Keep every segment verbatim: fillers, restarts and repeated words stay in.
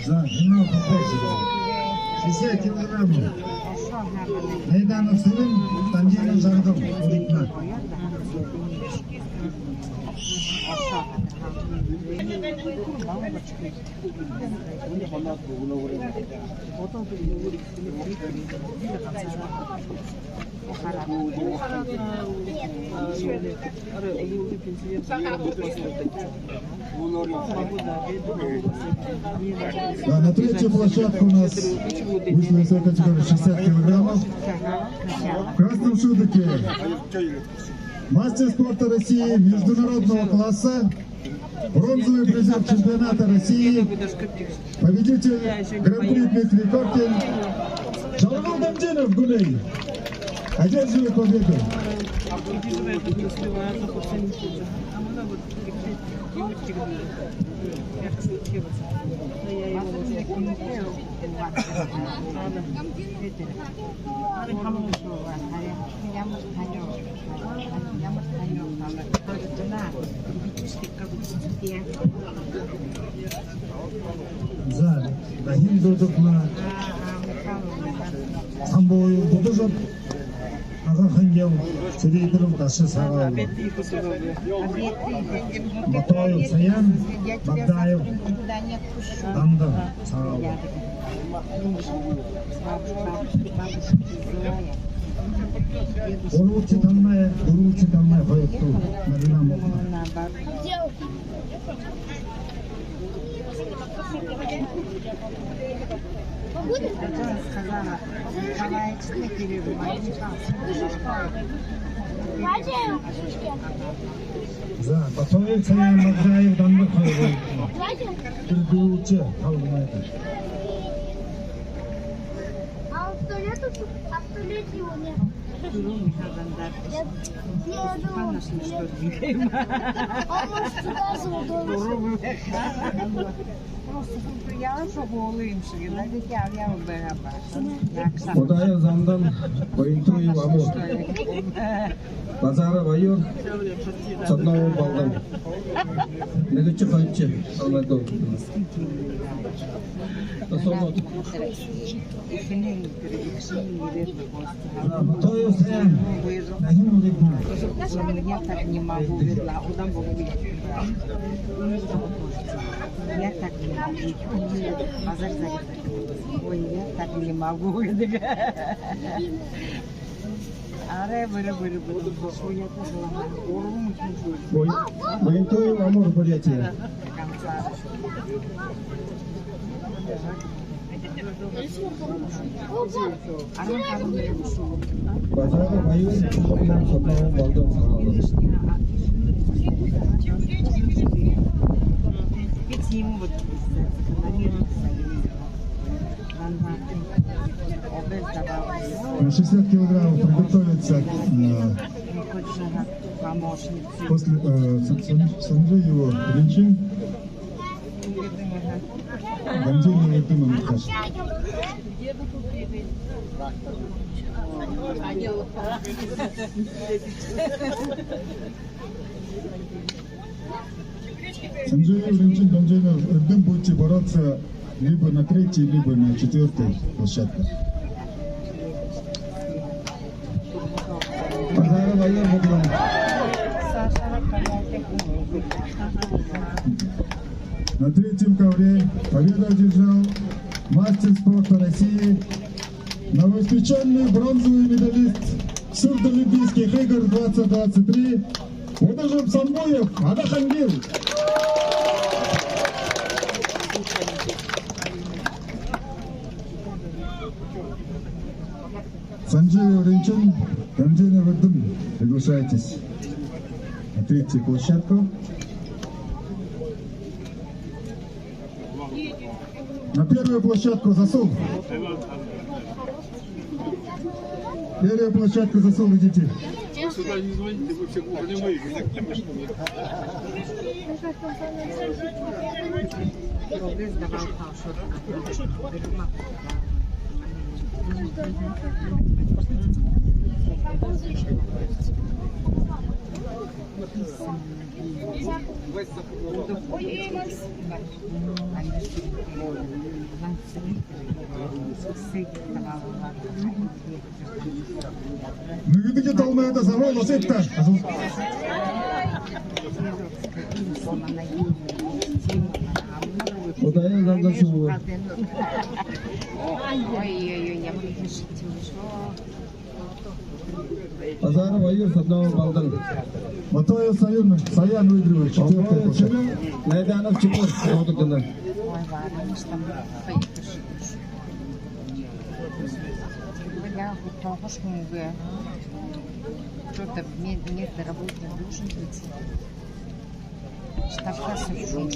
За, финал подходит. Шестьдесят килограммов. Найданов Сэлэн, Дамдинов Жангал, Улитнат. Да, на третью площадку у нас вышла весовая категория шестьдесят килограммов. В красном шубике мастер спорта России международного класса, бронзовый призер чемпионата России, победитель Гран-при Дмитрий Коркин, Жангал Дамдинов Гунэй, одерживает победу. За, дахин дуудахамнай Самбуев Будажаб, Ага-Хангил Цырендэрэл, Даша Сагаалова, Батоев Саян, Багдаев Дандан, Сагаалова. Гурбадахи талмай, гурбадахи талмай хоёрдохи Марина Мохова. За, Батоев Саян, Багдаев Дандан хоёр. Тэрэ дүүржэ талмай. А в туалет, а в туалете его нет. Я, я думал, он, может, туда зайдёт. Просто тут я ещё голый, им шли, да, дитя, а я вот бэга баша. Удаев Зандан, Баинтуев Амур. Базаров Аюр, Соднов Балдан. Нэгэшье, хоёршье, Алмайдов. Особо. За, Батоев Саян. Нахин улыбна. Я так не могу, видно, а удан богу. Я так не могу. Базар за. Ой, я так не могу. Арай бэрэ, бэрэ, бэрэ. Бай-, Баинтуев Амур, Бурятия. Базаров Аюр, Соднов Балдан, Сагаалган. Ведь ему вот закономерно. На шестьдесят килограммов приготовится, э, после, э, Сан-, Сан-, Санджиев Ринчин, Дамдинов Эрдэм, Амархаш. Санджиев Ринчин, Дамдинов Эрдэм, будете бороться либо на третьей, либо на четвёртой площадке. Базаров Аюр, Богдан. На третьем ковре победу одержал мастер спорта России, новоиспечённый бронзовый медалист Сурдоолимпийских игр двадцать двадцать три, Будажаб Самбуев, Ага-Хангил. Санджиев Ринчин, Дамдинов Эрдэм, приглашайтесь на третью площадку. На первую площадку «Засул». Первая площадка «Засул», идите. Вы сюда не звоните, вы все глухонемые. Нэгэдэхи талмайда Замрал Осыпов. Удаян Занга Шүбэ. Ой-ой-ой, ямар их шэдтэй шүү. Азаров Аюр, Саднован Балдан. Матоев Саян, Саян Выдрович, четвёртая площадка. Найданов Тимур, Содогдана. Ой, варенье там. Я вот только что, что-то мне, мне работник должен быть. Штабта сыграл.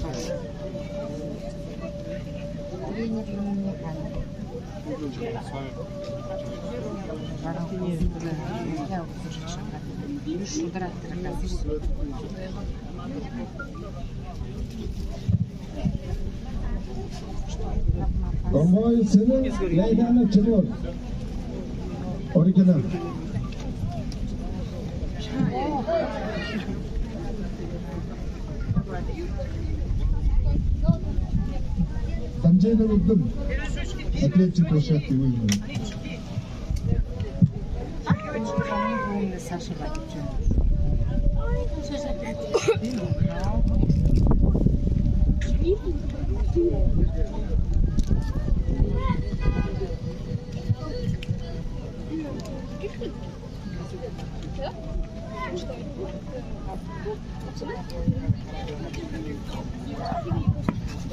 Тренер не механик. Шудараа. Гомбоев Сэрэн, Найданов Тимур. Оригинал. Дамжинов Эрдэм. Атлетик площадки выиграл.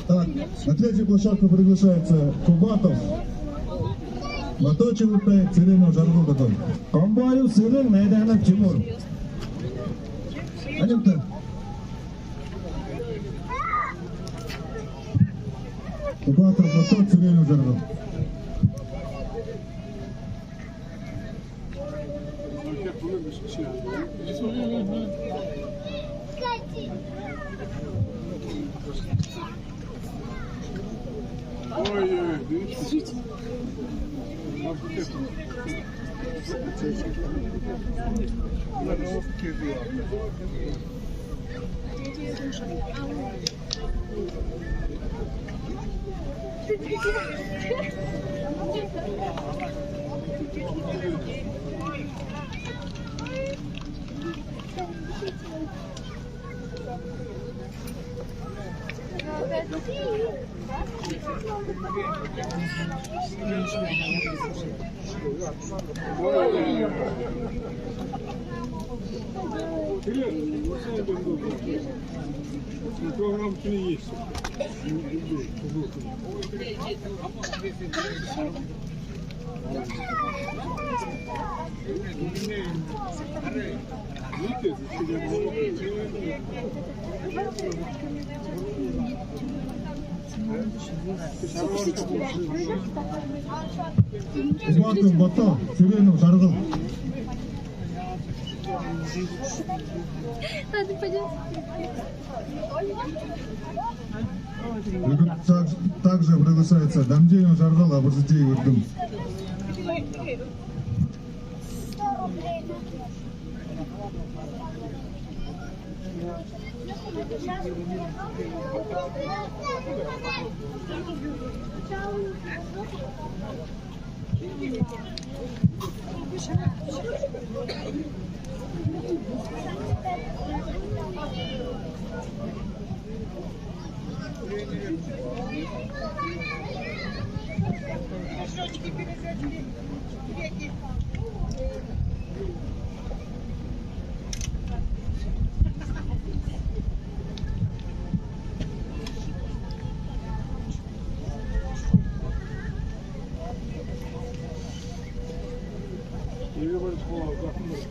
Так, на третью площадку приглашается Кубатов. Маточи Утай, Цыренов Жаргал. Гомбоев Сэрэн, Найданов Тимур. Анемта. Кубатов Маточ, Цыренов Жаргал. Кубатов Бото, Цыренов Жаргал. Надо пойдём. Так-, также приглашается Дамдинов Жаргал, Абарзадиев Эрдэм.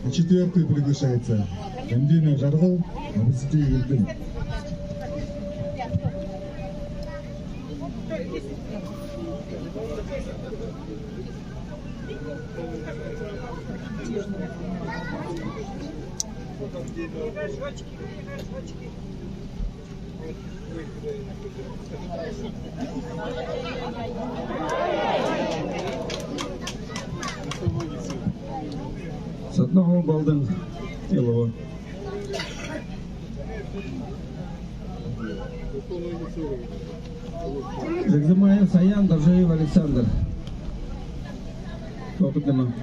На четвёртую приглашается Дамдинов Жаргал, Абарзадиев Эрдэм. Саднован Балдан, Илова. Жигзамаев Саян Доржиев Александр. Опытному.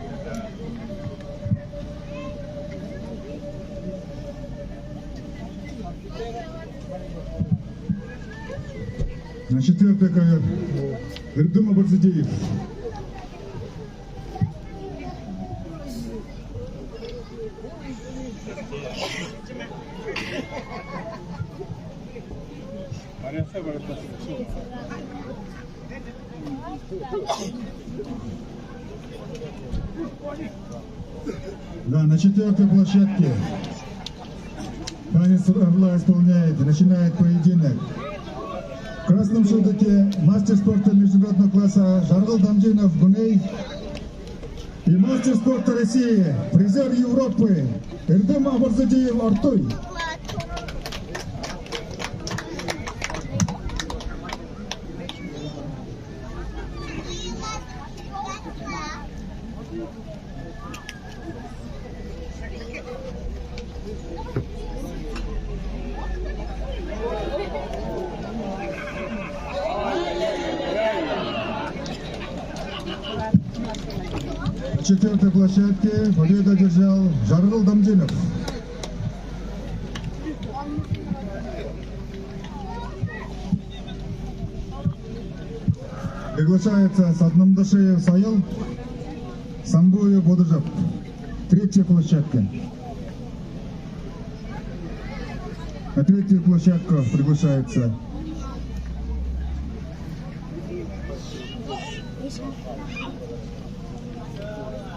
На четвёртый ковёр. Эрдэм Абарзадеев. Да, на четвёртой площадке танец орла исполняет, начинает поединок. В красном шортике мастер спорта международного класса Жаргал Дамдинов Гунэй и мастер спорта России, призер Европы Эрдэм Абарзадеев Ортой. На четвёртой площадке победу одержал Жаргал Дамдинов. Приглашается Саднамдашиев Саял, Самбуев Бодожаб. Третья площадка. На третью площадку приглашается.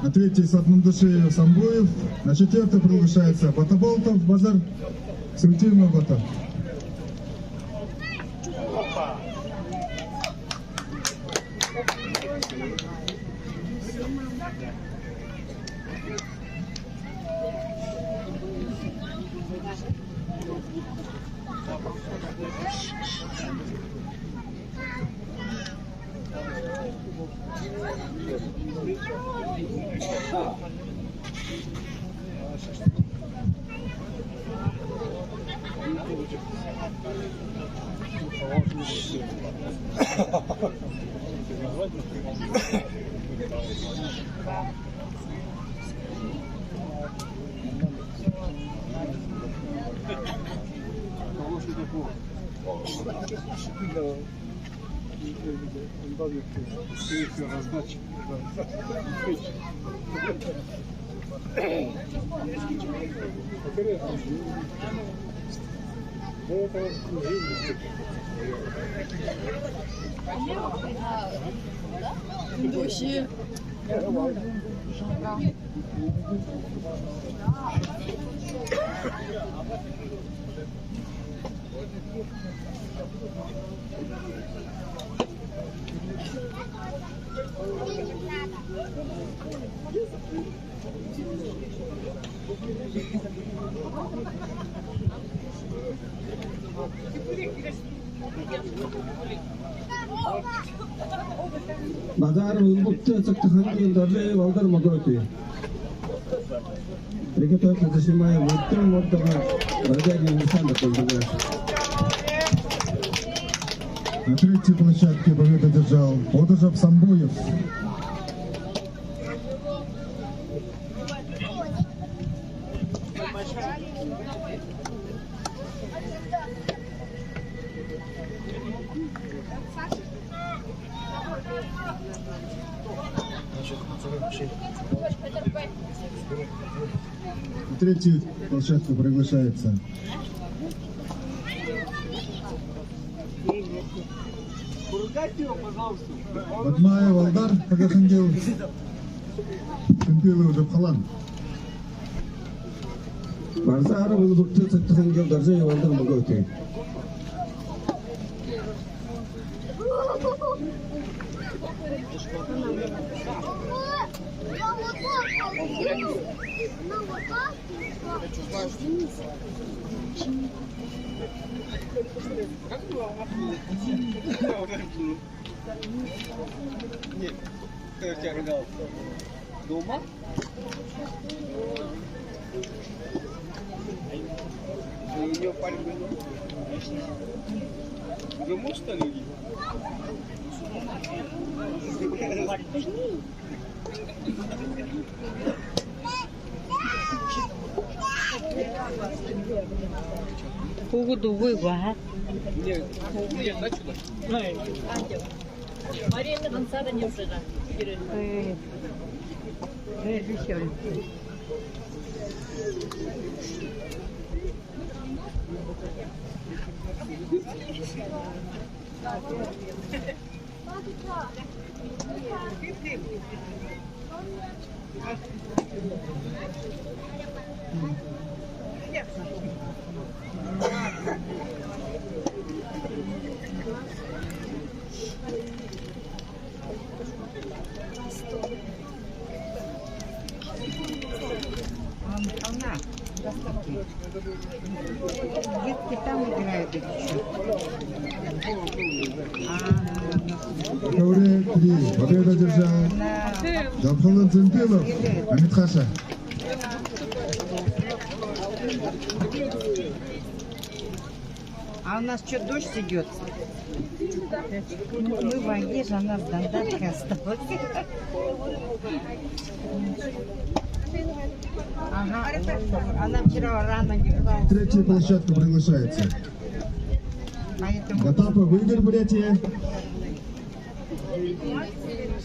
На третьей Саднамдашиев Самбуев. На четвёртую приглашается Батаболтов Базар, Султимов Бата. Базаров Улбукты Цыктыхангил Доржиев Алдар Могойтуев. Приготовиться, зашнимаем, вот там, вот там, Бродягин Александр Кузьмич. На третьей площадке победу одержал Бодожаб Самбуев. На третью площадку приглашается Бадмаев Алдар, Хагасангил, Тэмпилов Жабхалан. Базаров Улбукты Цыктыхангил Доржиев Алдар Могойтуев. Нет, кто тебя ругал? Дома? У неё парень был. Вы муж, что ли? Хүүгэд үгы гү, аа? Марина гансаараа юм шэгэ. Ээ. Ээ, бишэн. Она, она. Детки там играют или что? А. Категория три. Победу одержал Джамхалан Цымпилов, Амитхаша. А у нас что, дождь идёт? Мы в воде же, она с Дандаркой осталась. Ага, она вчера рано не была. Третья площадка приглашается. Поэтому Гатапов Игорь, Бурятия.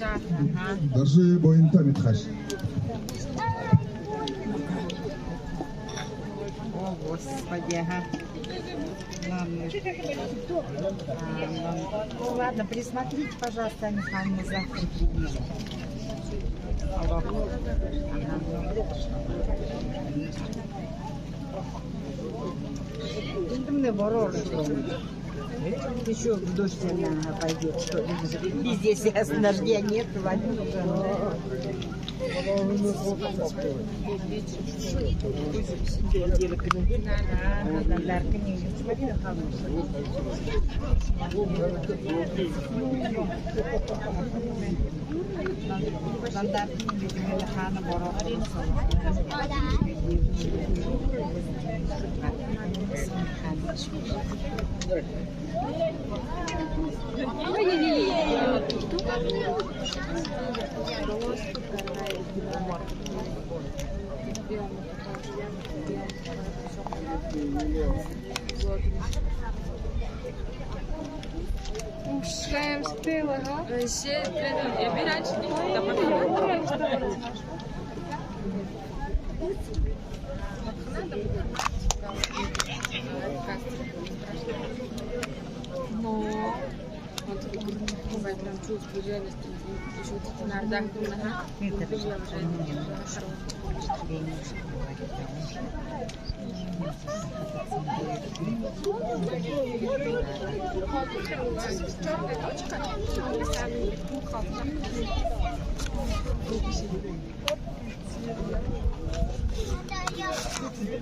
Ага. Доржи Буянта, Амитхаш. О, Господи, ага. Ладно. А, ладно. Ну, ладно, присмотрите, пожалуйста, Михаил, на завтра. Алло. Ага. Эндэмнай бороо. Ещё в дождь она пойдёт, что ли? Здесь ясно, дождя нет, воды. Шэм стила, ага. Вообще, блин, я бы раньше не могла. Но вот прям чувствую реальность. Ещё вот эти нардахты, ага.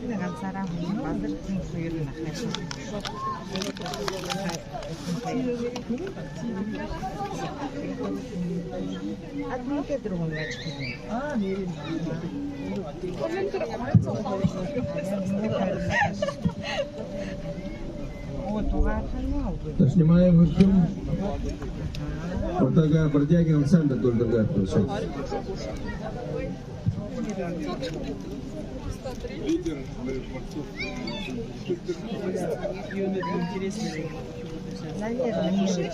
Ганцаараа хүн базар хүн хоёр нахаа. Админка другом очки. Так, снимаем вот фильм. Бродяга, Бродягин Александр Дульдергаев, получается. Лидер борцов. Наверное, не очень.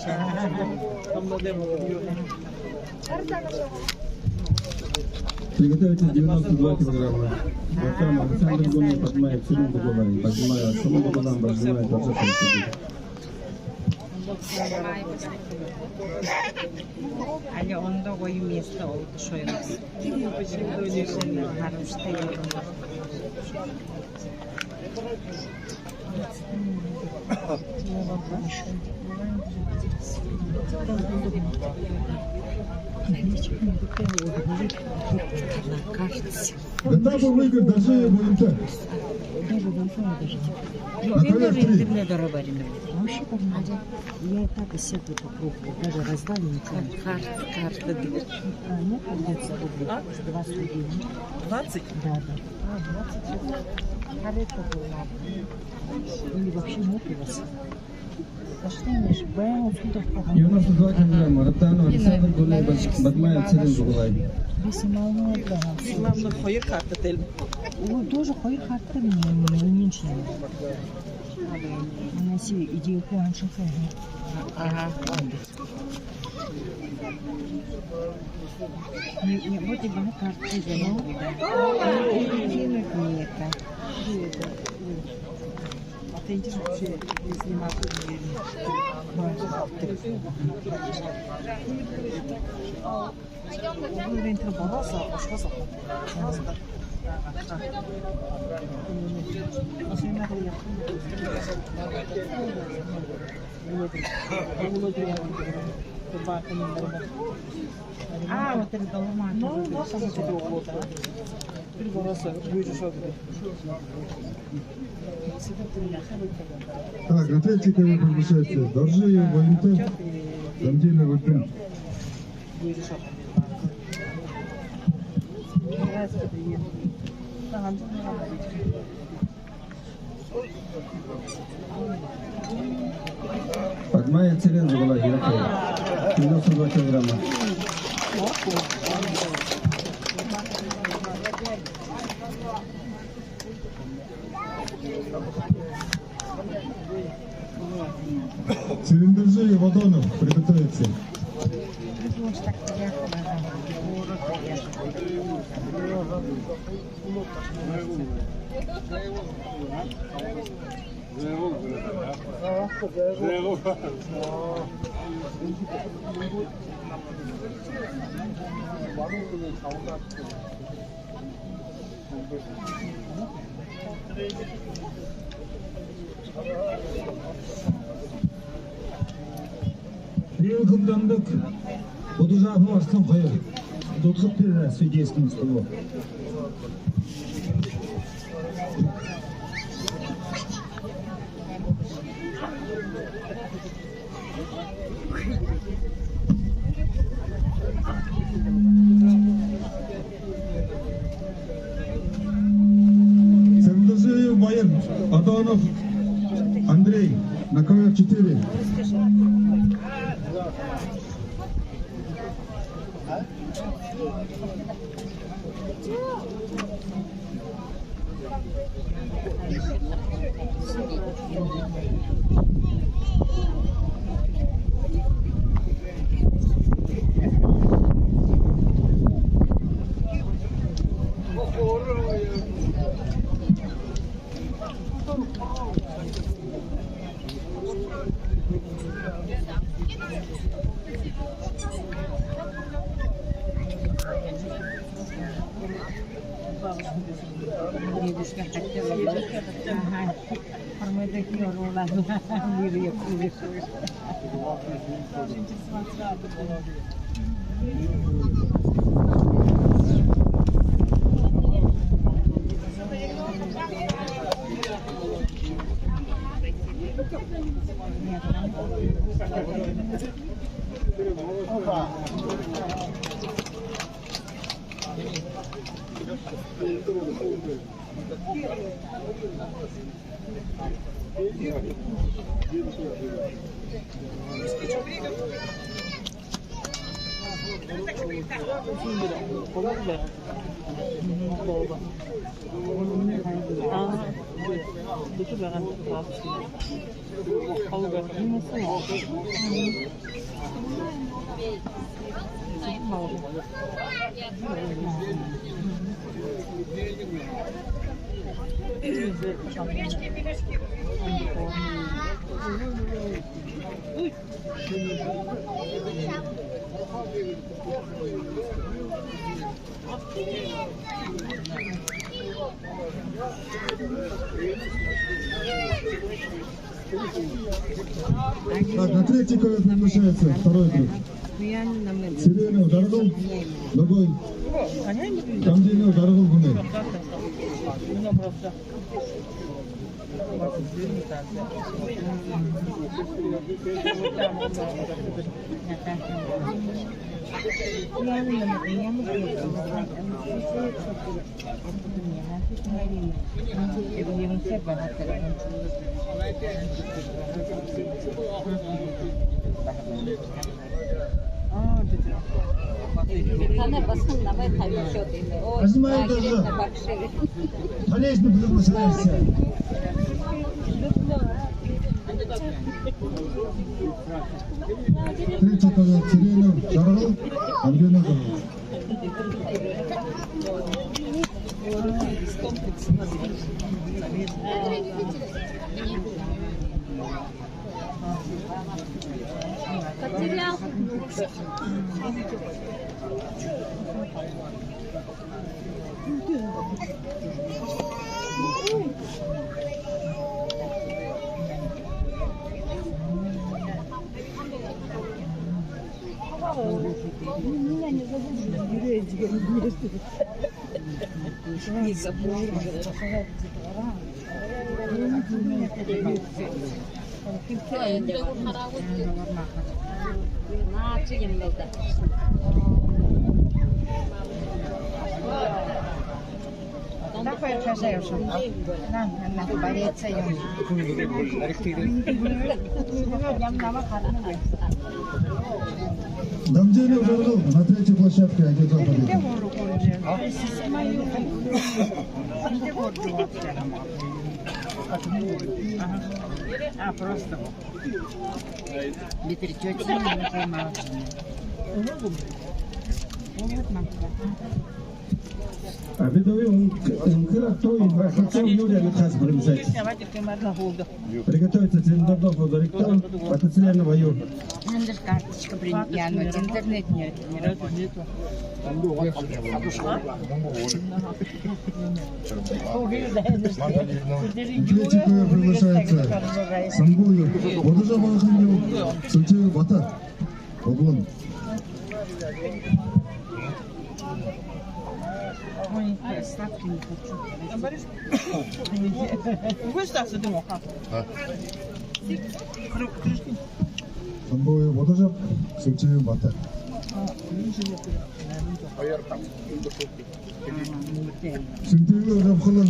Приготовиться девяносто два килограмма. Руками Александр Гунин поднимает сумму головой. Поднимает сумму головой, поднимает подсоку. Али ондоо гоё место олдошоо юм. Харамсатай юм. Кажется. Да там бы выиграть даже Буянта. Даже Буянта, даже. Ну, это интернет дорого арендовали. Вообще, по-моему, я и так и сяк попробовала. Даже раздали, не помню. Кар-, карта, да. А, нет, придётся выбрать. А? Два студента. Двадцать? Да, да. А, двадцать. Карета была. Или вообще нет у вас? Девяносто два килограмма. Роданов Александр, Гунай Бад-, Бадмаев Цырен, Зугулай. Главное, хоёр карта тэлэ. Ой, тоже хоёр карта, м, меньше. Она си идея, он шел. Ага. Не, не, вот и два карты заехали, да. Нет, нет, нет. А ты идёшь вообще, не снимать, не, не. Уровень трубороса, а что за? А, вот это доломат. Ну, вот это доломат. Так, на третьей ковер приглашается Доржиев Валентин, Гамдинов Альберт. Бадмаев Цырен, Зугулай, Ерхо. Девяносто два килограмма. Цырендоржиев Родонов, приготовиться. Риил Гүмдондог, Будажапов Арслан хоёр. Дутхад передача свидетельствовал. Цырендоржиев Баян, Адонов Андрей, на ковер четыре. Так, на третий ковер приглашается второй круг. Цыренов Жаргал, другой. Гамдинов Жаргал, Гунай. Танай басаган намайе табишоод байна. Оо, Азимай лагерьта тоже багша. Конечно, приглашается. Третий по Цыренов Жаргал, Альбина Жаргал. Потерял. Дамжинов Жаргал на третьей площадке одержал победу. А, просто. Ветрячок, молодцы. А бидэ үе үнхэр ато инфраструктура юундэ хас бэримсэт. Приготовиться, Цырендордо Фодорик, батацелена ваю. Надо же карточка принять, я, но интернет нет, не работает. Третий приглашается Самбуев Бодожаб Ахангил, Сунтеев Бата. Облон. Ой, сладкий не хочу. Вы что, задумал? А? Самбуев Бодожаб, Сунтеев Бата. Сунтеевые жабхалан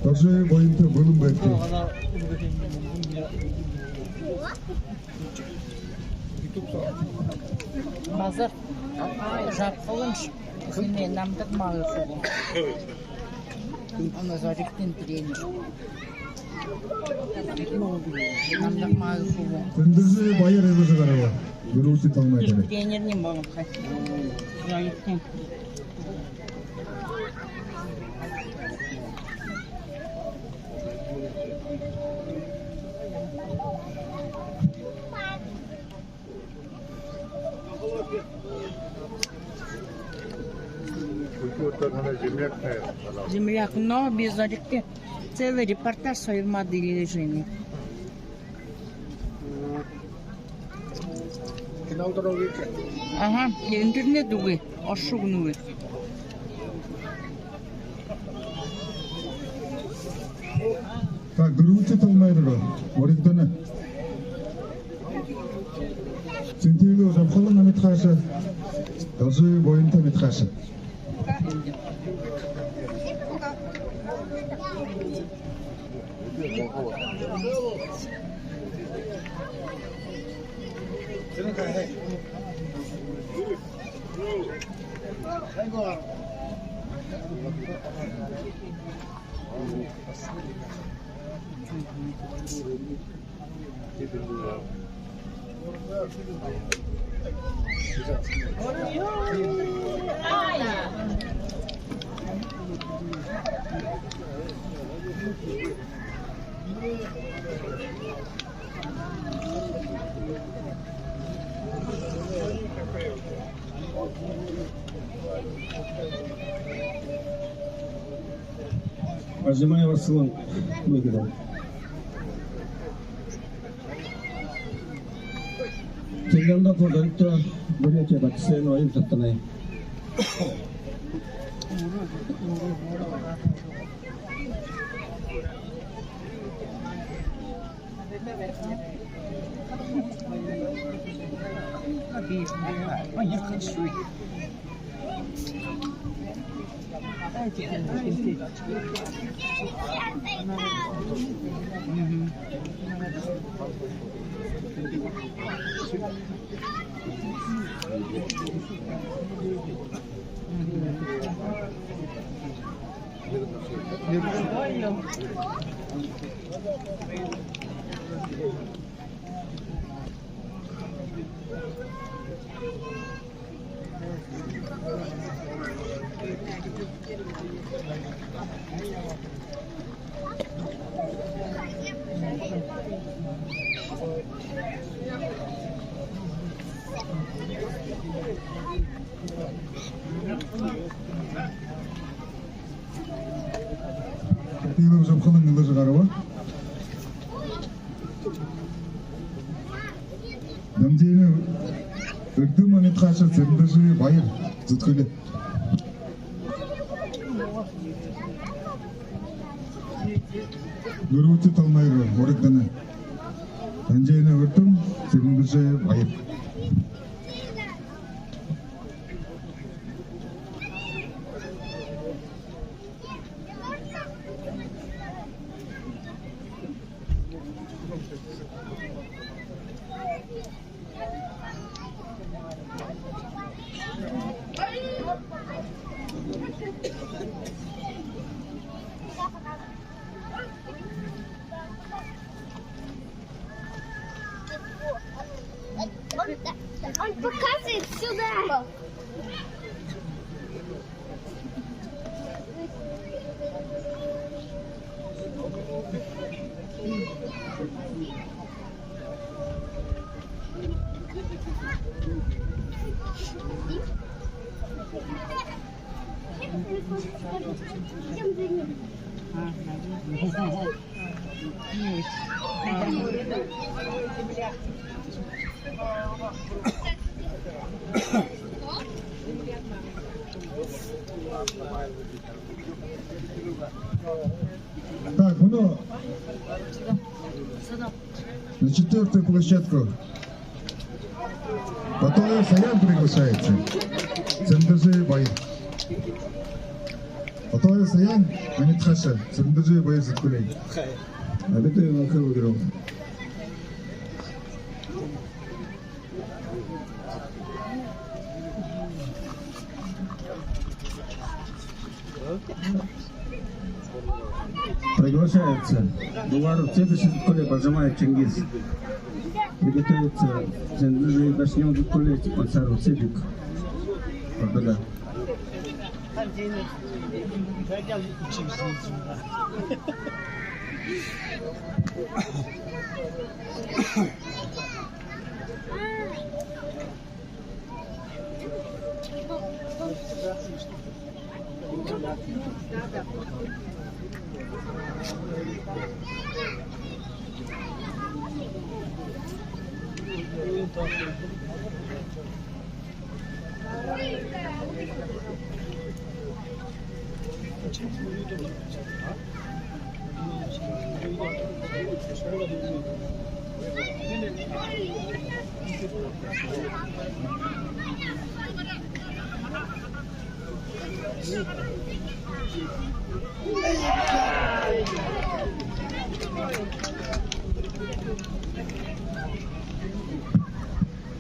Доржиевай Боинто бэлэн байгты. Базар жабхалан ш-, хэмээ намдаг мал хүбүүн. Оно зоригтын тренер. Намдаг мал хүбүүн. Тэндэжэ Баяр эбэжэ гараба. Гүрүүжэ талмай дээрэ. Тренер юм болоо хаш. Зоригтын. Земляк, но без зоригты. Целый репортаж с Союзмат движения. Ага, интернет үгы, оршо үгэнэ үгы. Так, гүрүүжэ талмай дээрэ. Оригдоно. Сунтеевые жабхалан амитхааша, Доржиевай Боинто амитхааша. Ажимаева Сэлэн. Мэгдэл. Цырендордо Фодорик, Бурятия, батацелена ваю, Татанай. Oh, you can swim. Тиилэг Жамхалан нилыжа гараба. Дамжыень Эрдэм, амидхааша Цырендэжи Баяр зүдхэлээ. Дүрбэдэхи талмай урагдаһан. Дамжыень Эрдэм, Цырендэжи Баяр. Он показывает сюда. Так, ну, на четвёртую площадку Батоев Саян приглашается. Цырендэжи Баяр. Батоев Саян, амидхааша Цырендэжи Баяр зүдхэлээ. Абитой Михаил Геров. Приглашается Дуваров Цэдэшэ зүдхэлээ, Бажамаев Чингис. Приготовиться Цырендэжи Дашнев зүдхэлээ, Мансаров Цэдик. Ордога.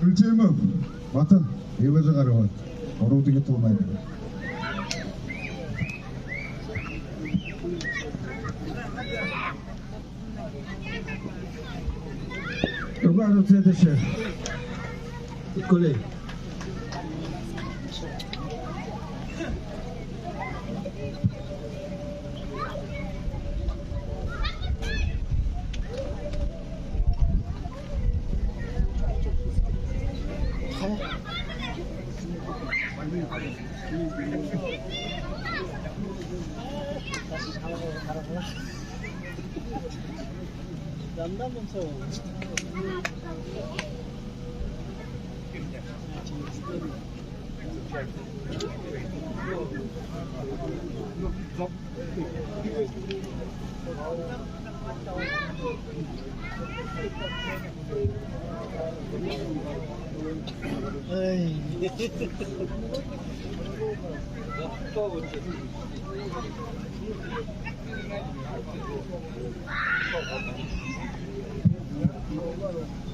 Ульчимов Бата, илажа гараба. Ородыень тулмайда. Дугаруу Цэдэшэ. Колей.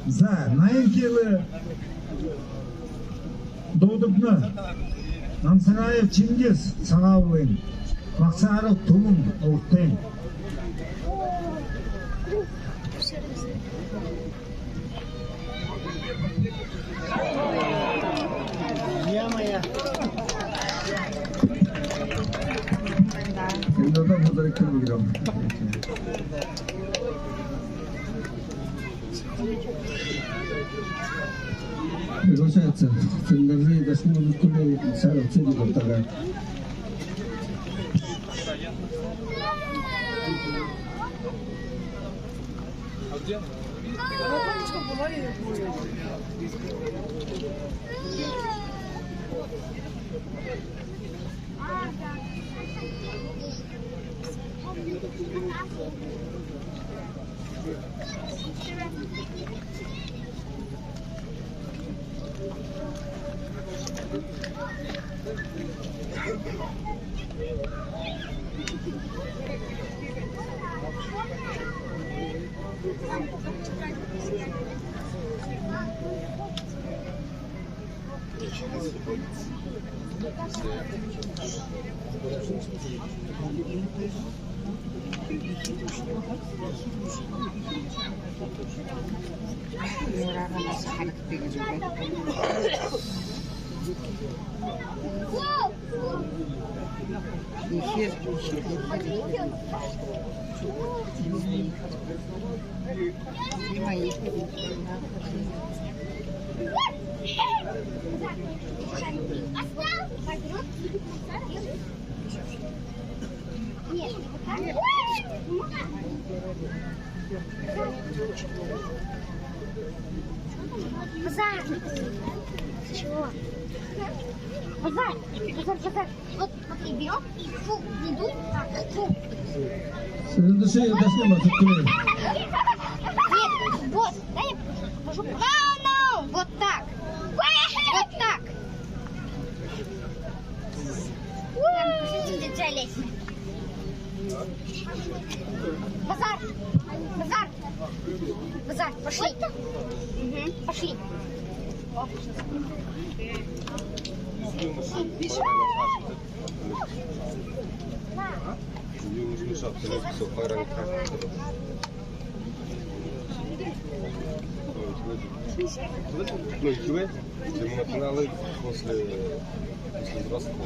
За, наян кило дуудана. Намсагаев Чингис, Сагаалгын, Магсаров Түмэн, Уртын. Ё-моё. Эндэ да бузарик выиграл. Приглашается Цынгоржиев Дашмур Кулей, Саров Цыдиков, Тага. Базар. Чего? Базар. Базар, базар. Вот, смотри, берём и фу, не дуй, а фу. Следующий, дальше, Марк, открой. Нет, вот, дай я покажу. No, no, вот так. Вот так. Базар! Базар! Базар! Пошли! Мгм, пошли! Ну, и чего? После, после взрослого.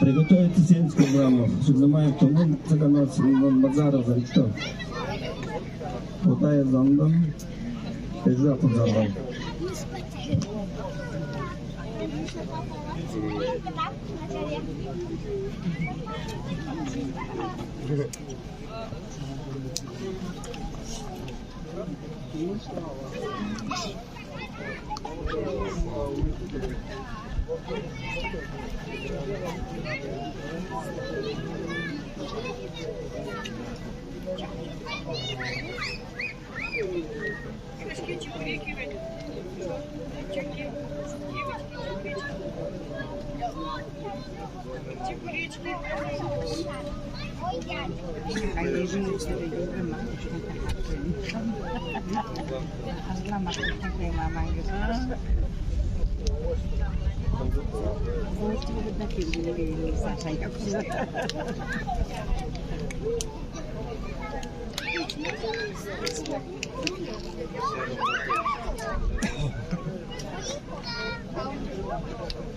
Приготовиться семьдесят килограммов. Шигзамаев Туман, Цыганов Базаров, Зарикто. Утаев Зандан, Эжапов Зардан.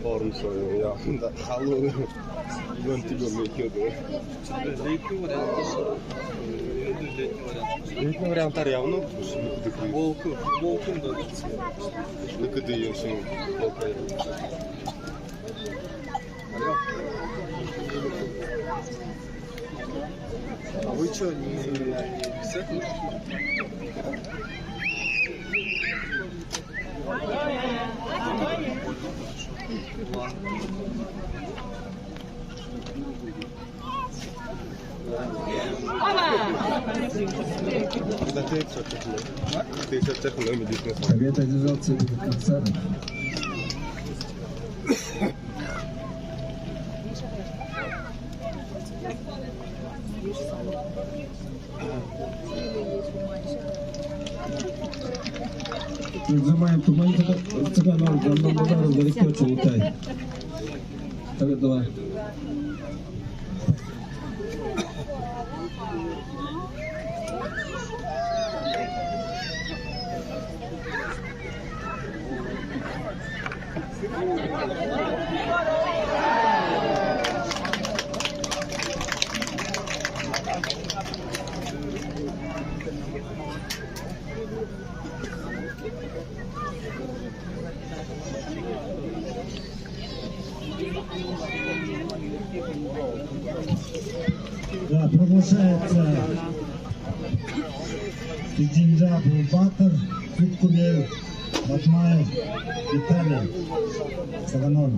Форма своё, я, да, халуун. Вон тебе мекёд. Летний вариантаар явна. Волк, волк, да. Нэ, кэдэ юм шин. А вы чё, не с этого? Совет одержал цель до конца. Зэмай Түмэн Цыганов, Зандан Базаров, Зоригто, Чулуутай. Так, давай. Да, приглашается Тидинджа Абубакар, Куткулев Бадмаев Виталий, Саганой.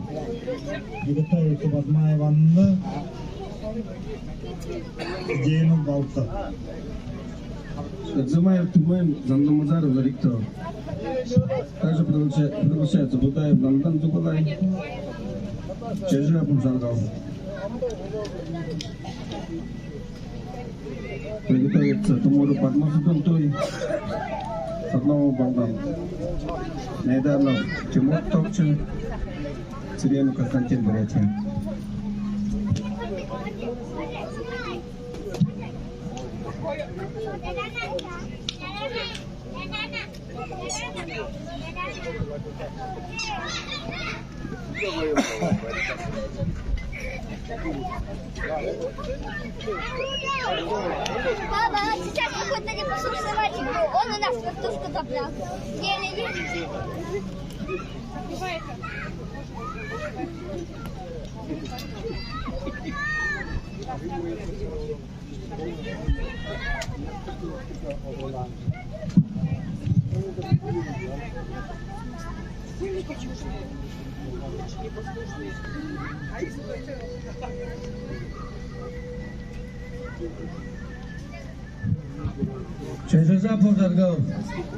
Приготовиться Бадмаев Анна, Тидинджа Абубакар. Зэмай Түмэн, Зандан Базаров, Зоригто. Также приглаша-, приглашается Будаев Зандан, Зубалай. Чежапов Жаргал. Приготовиться Тумуров Бадма, Субантой. Садномов Балдан. Найданов Тимур, Токчын. Цыренов Константин, Бурятия. Папа, сейчас какой-то непослушный мальчик был, он у нас вертушку забрал. Еле-еле. Чежапов Жаргал,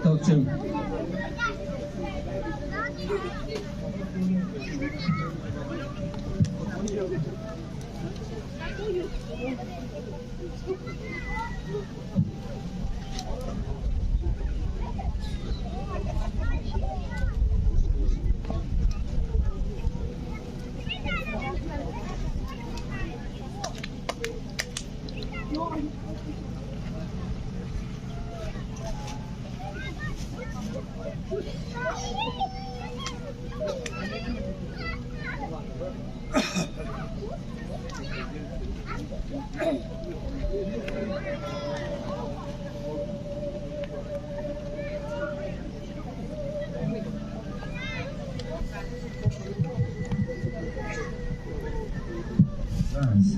Токчын.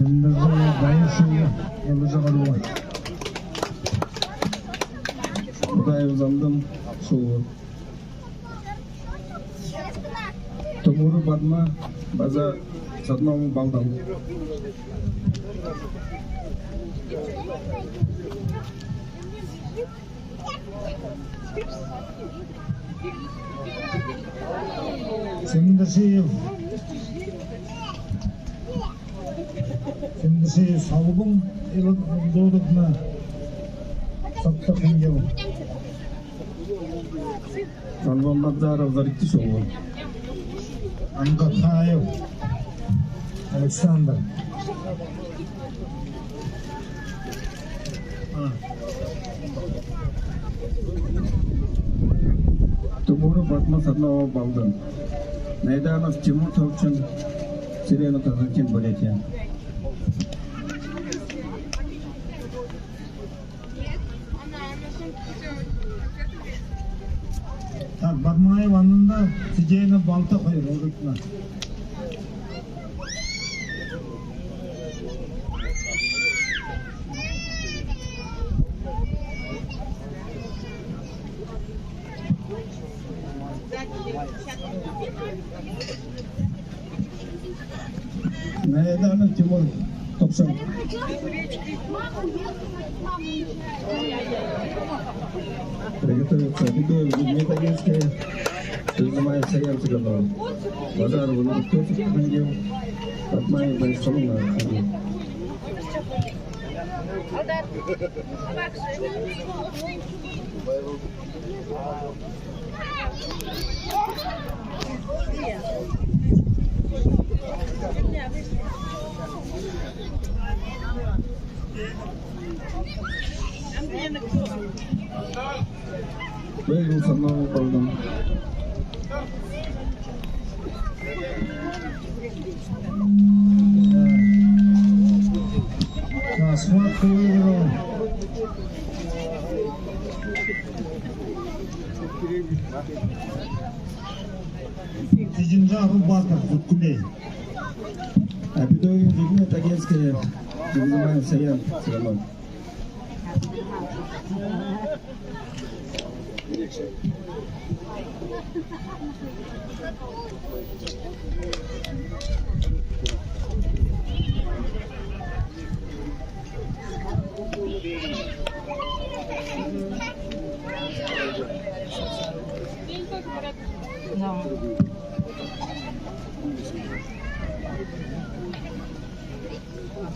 Сэндэжэ Баян шуу, Илажа Гаруй. Будаев Зандан шуу. Тумуров Бадма, База, Садномов Балдан. Сэндэшиев. Сэндэшиев Солбон, Илаг Додогна, Сабтахын Ел. Солбон Базаров, Зоригто шуу. Ангахаев Александр. Тумуров Бадма, Садномов Балдан. Найданов Тимур, Токчын. Цыренов Константин, Бурятия. Так, Бадмаев Ананда, Цыденов Балта хоёр урагшана. Найданов Тимур, Топшан. Приготовиться. Абидоев Дмитрий Тагильский. Принимает Саян Цыганов. Базаров Владимир Топшан. Бадмаев Байсалом. Бэлгүн санаа болдом. За, схватку выиграл Цыденжан Рубаков, Зуккули. Абидоев Дмитрий Тагильский, Дмитрий Саян, Саян.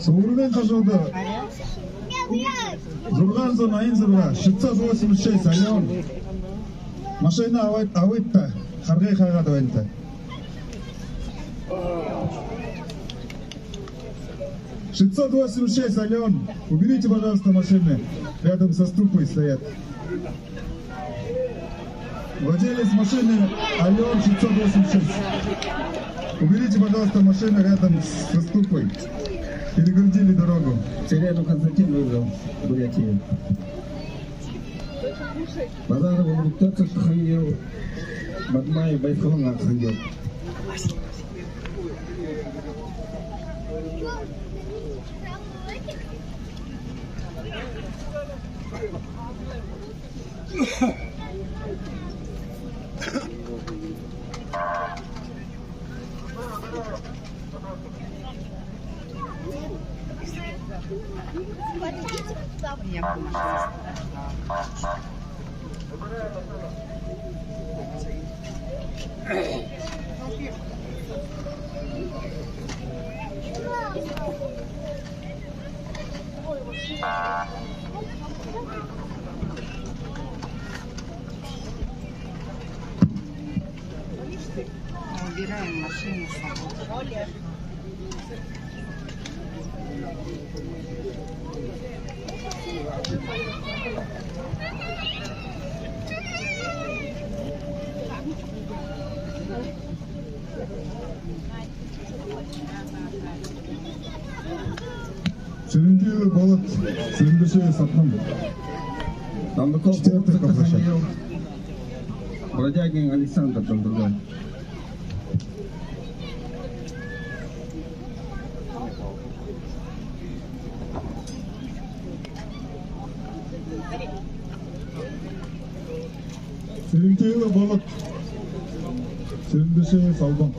Субаргын хажууда зургаан зуун наян зургаа, шестьсот восемьдесят шесть, Алён. Машина абыт, абыт та, харгы хаагаад байна та. Шестьсот восемьдесят шесть, Алён, уберите, пожалуйста, машины. Рядом со ступой стоят. Владелец машины Алён шестьсот восемьдесят шесть. Уберите, пожалуйста, машины рядом со ступой. Перегородили дорогу. Цыденов Константин выиграл Бурятию. Базаров Улугтар, Архангел. Бадмаев Байсалом, Архангел. Убираем машину с собой. Цырентыйлов Болот, Цырендышеев Сатнам. Четвёртый по площадке. Бродягин Александр, Дондурга. Цырентыйлов Болот, Цырендышеев Албан.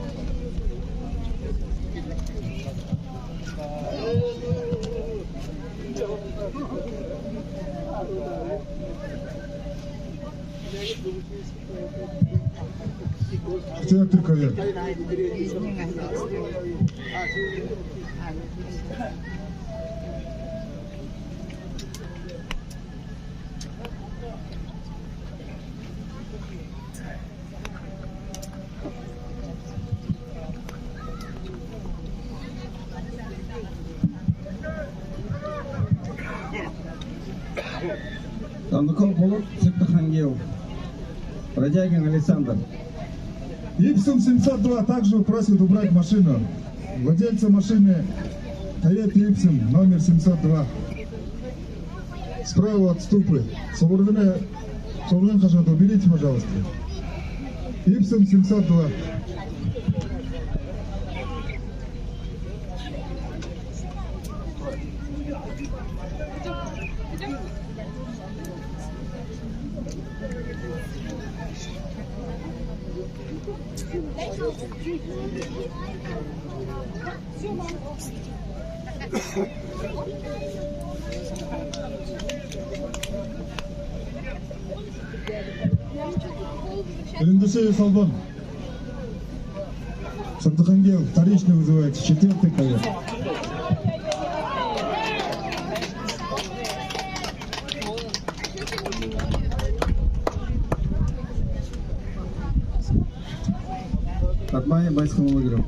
Четвёртый ковер. Дондуков Болот, Цыденов Архангел. Бродягин Александр. Ипсум семьсот два также просит убрать машину. Владельца машины Toyota Ипсум, номер семьсот два. Справа от ступы. Субаргын, субаргын хажууда уберите, пожалуйста. Ипсон семьсот два. Эндэ шэ салбан. Сагдахангил вторично вызывается, четвёртый ковёр. Бадмаев Байсхан выиграл.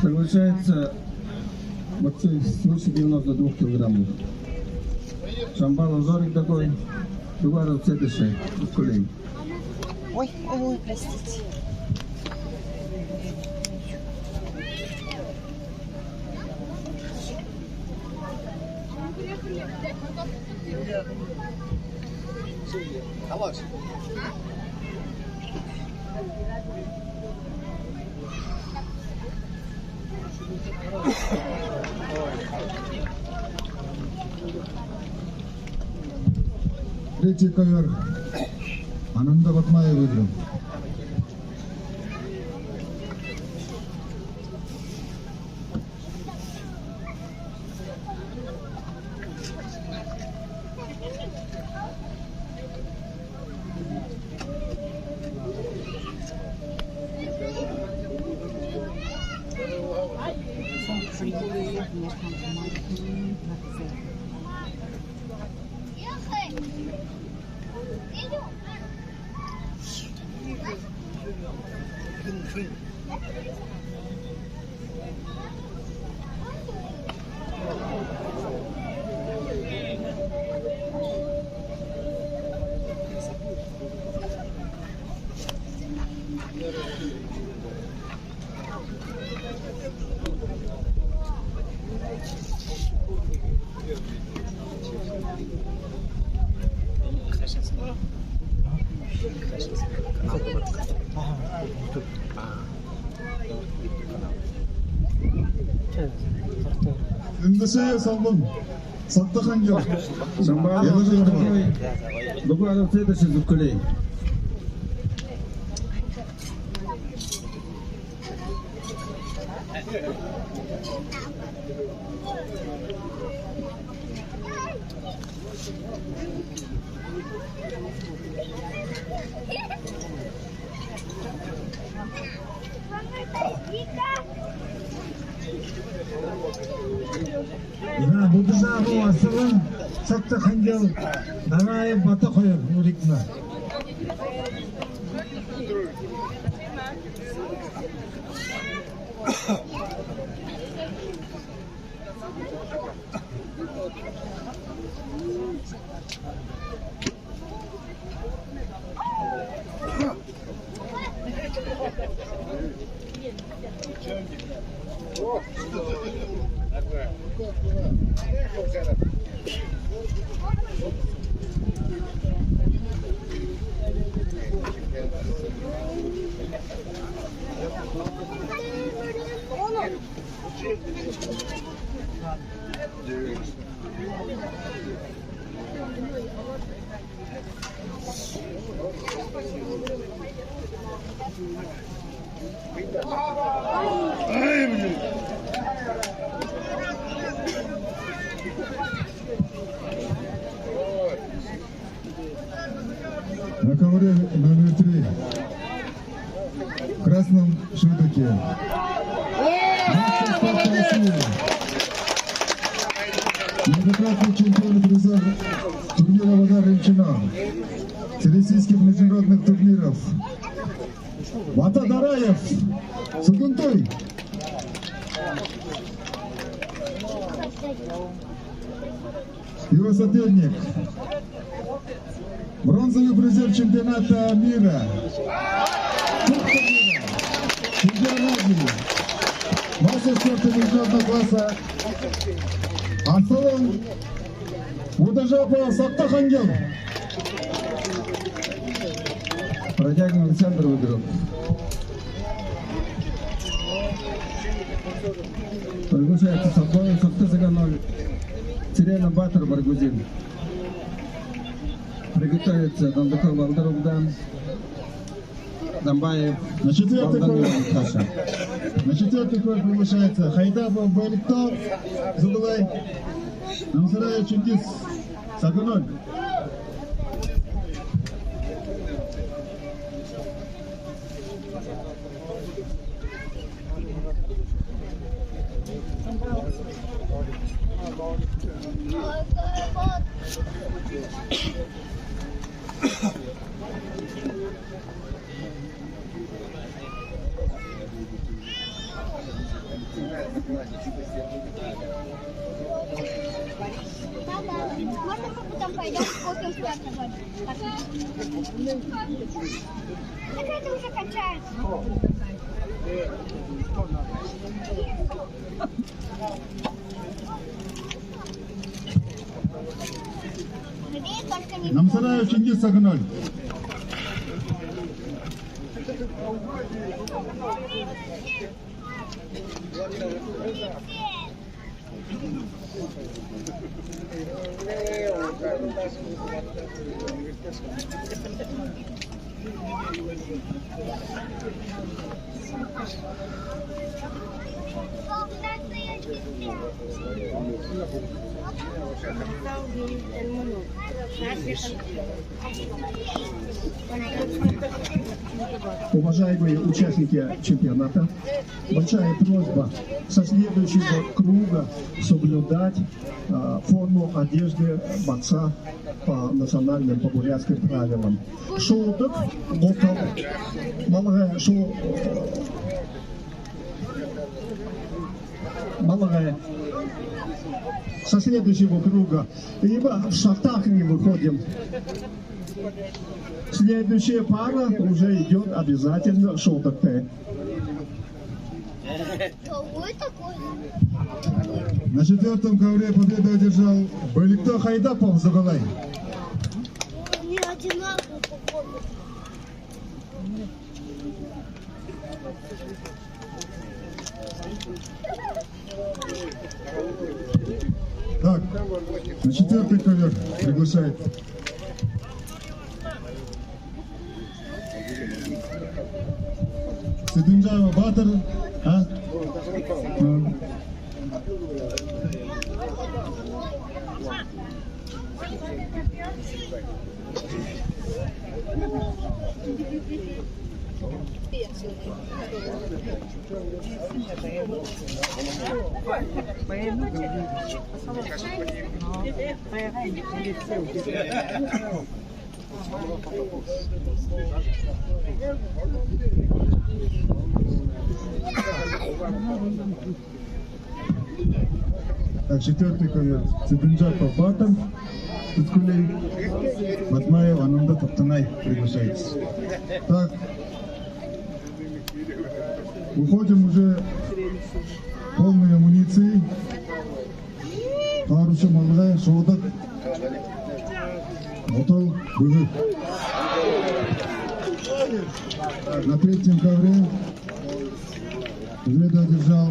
Приглашается борцы свыше девяносто двух килограммов. Шамбалов Жорик Дагой, Дугаров Цедышев, Кулей. Ой, ой, ой, простите. Третий ковёр. Ананда Батмаев выиграл. Эндэ шэ салбан. Сагдахангил. Шамбалов Жорик Дагой. Дугаров Цедышев, Кулей. За, Будажапов Асалан, Сагдахангил Дараев Бата хоёр үргэнэ. На ковре номер три. В красном шубике. Мастер спорта России. Многократный чемпион и призер турнира «Вода Ринчино», всероссийских международных турниров. Бата Дараев, Сугунтуй. Его соперник. Бронзовый призер чемпионата мира. Кубка мира. Чемпион Азии. Мастер спорта международного класса. Асалан Будажапов, Сагдахангил. Бродягин Александр выиграл. Приглашается Соколов, Согто-Саганой, Цыренов Батор, Баргузин. Приготовиться Дондоков Балдар, Угдан. Дамбаев. На четвёртый Балдар, круг. Саша. На четвёртый круг приглашается Хайдапов Бэлигто, Зубылай. Намсараев Чингис, Саганой. Можно мы потом пойдём кофе в пляж? Так это уже кончается. Намсараев Чингис, Саганой. Уважаемые участники чемпионата, большая просьба со следующего круга соблюдать, а, форму одежды борца по национальным, по бурятским правилам. Шуудаг гутал, малгай шу-, малгай. Со следующего круга. Ибо в шортах не выходим. Следующая пара уже идёт обязательно шортовская. Какой такой? На четвёртом ковре победу одержал Бэлигто Хайдапов, Зубылай. Не одинаково, походу. Так, на четвёртый ковёр приглашает Цыдынджапов Батор, а? М. Так, четвёртый ковёр. Цыдынджапов Батор, Тыткулей, Бадмаев Ананда, Топтанай приглашается. Так, выходим уже полной амуницией. Паруша, малгай, шуудаг гутал, бэлиг. На третьем ковре победу одержал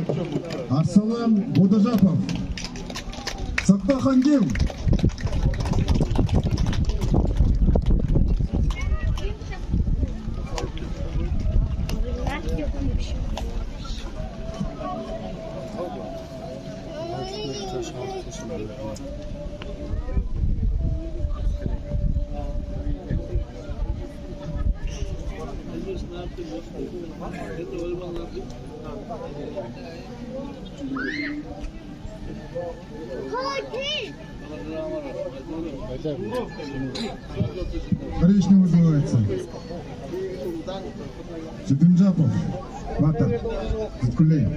Арсалан Будажапов, Согто-Хангил. Коричневый называется. Цыдынджапов Батор, Тыткулей,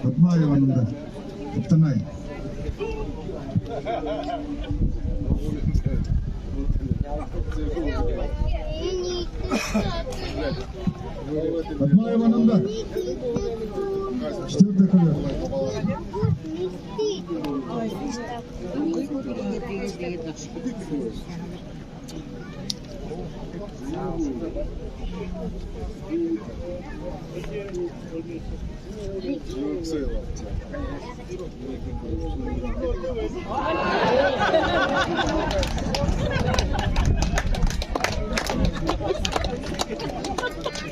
Бадмаев Ананда, Топтанай. Бадмаев Ананда. Четвёртый ковёр.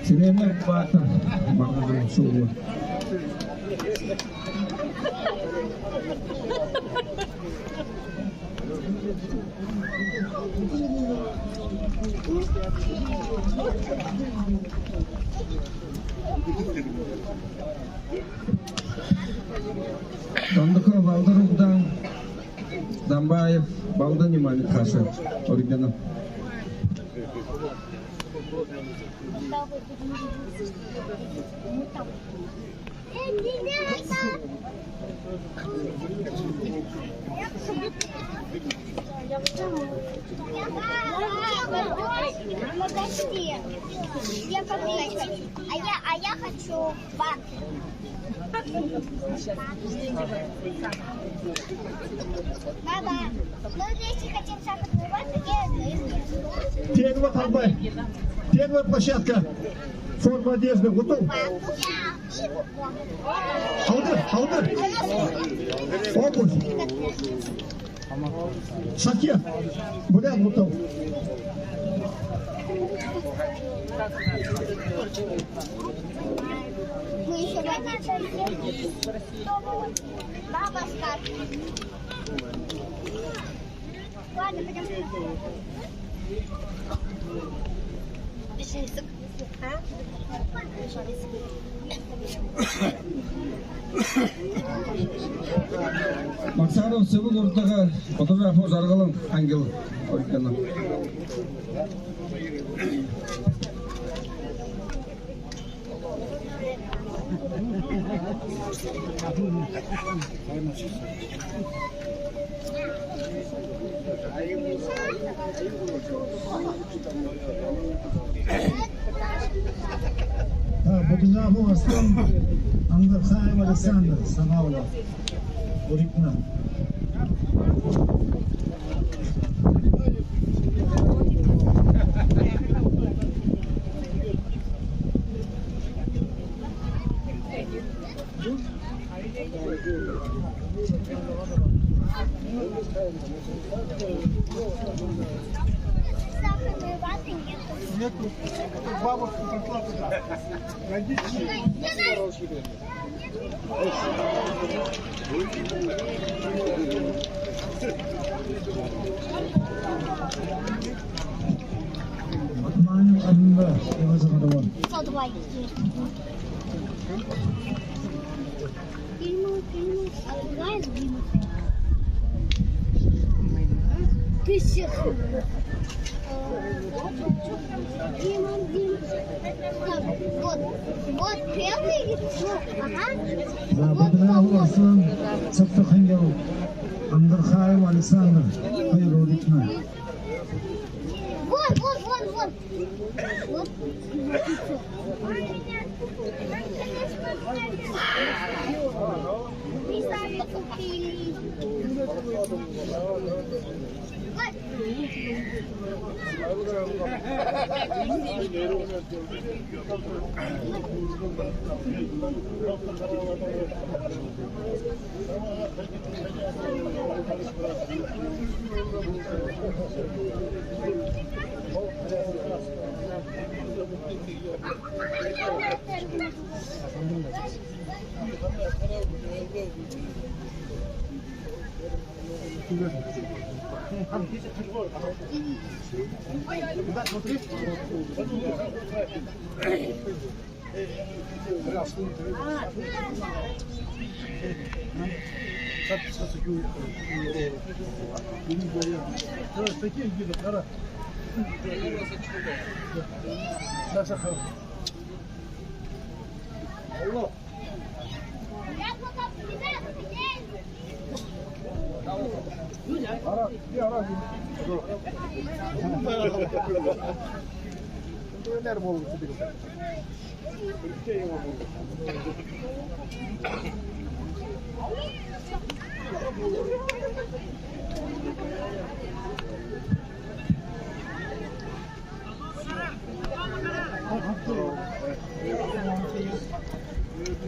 Сэрэнэй баатар багахан шуу. Дондоков Балдар Угдаан, Дамбаев Балдан, внимание, хааша оригинал. Я, а я, а я хочу банк. Баба, мы вместе хотим сахарную вату и... Первая площадка. Форма одежды. Готов? Халдыр, халдыр. Обувь. Шахтер. Буряад, готов. Мы ещё водичку. Баба скажет. Ладно, пойдём. Максаров Сэбэг, урдаһаа Бодожапов Жаргалан, ангил оригинал. Та, Бодожапов Аслан, Ангархаев Александр, Сагаалга. Уритна. Нет, бабушка пришла туда. Родители. Атманов Аминда, Эваза Гадаван. Сто два. Тысяча. Вот, вот первый, ну, ага. За, вот Бодожапов Аслан, Цыпта Хангел, Ангархаев Александр, хоёр уритна. Вот, вот, вот, вот. Вот.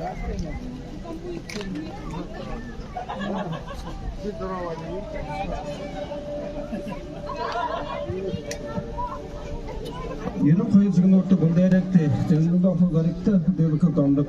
Ерэн хоёр секундта бүндээрэгты, Зэндондоо Зоригто, Дэбэкэл Дондог.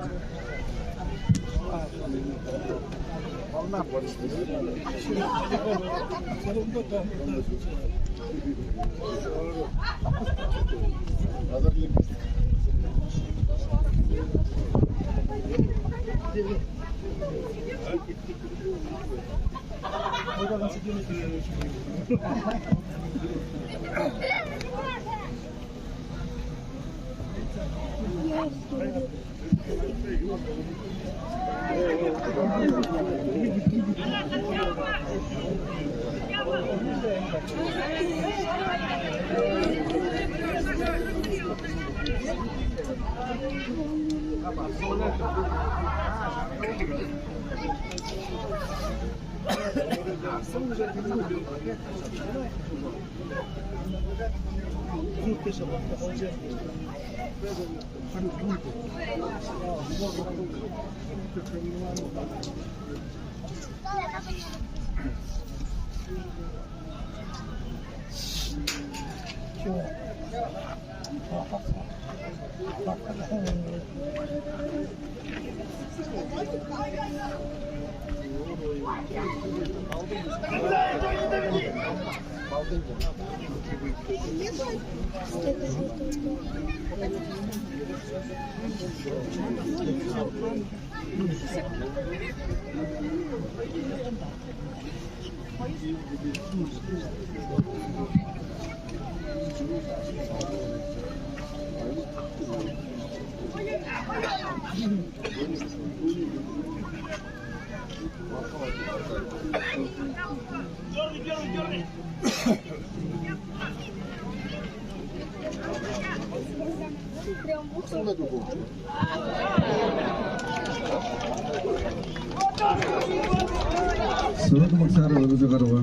Сүрөөн магсаар үргэжэ гараба.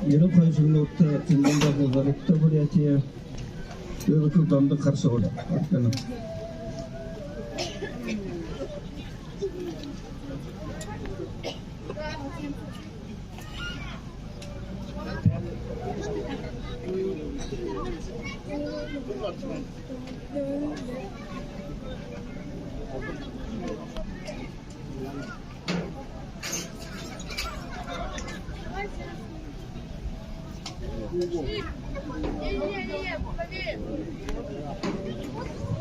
Ерэн хоёр секундта Зэндондоо Зоригто, Бурятия. Дэбэкэл Дондог, Хара-Сабар.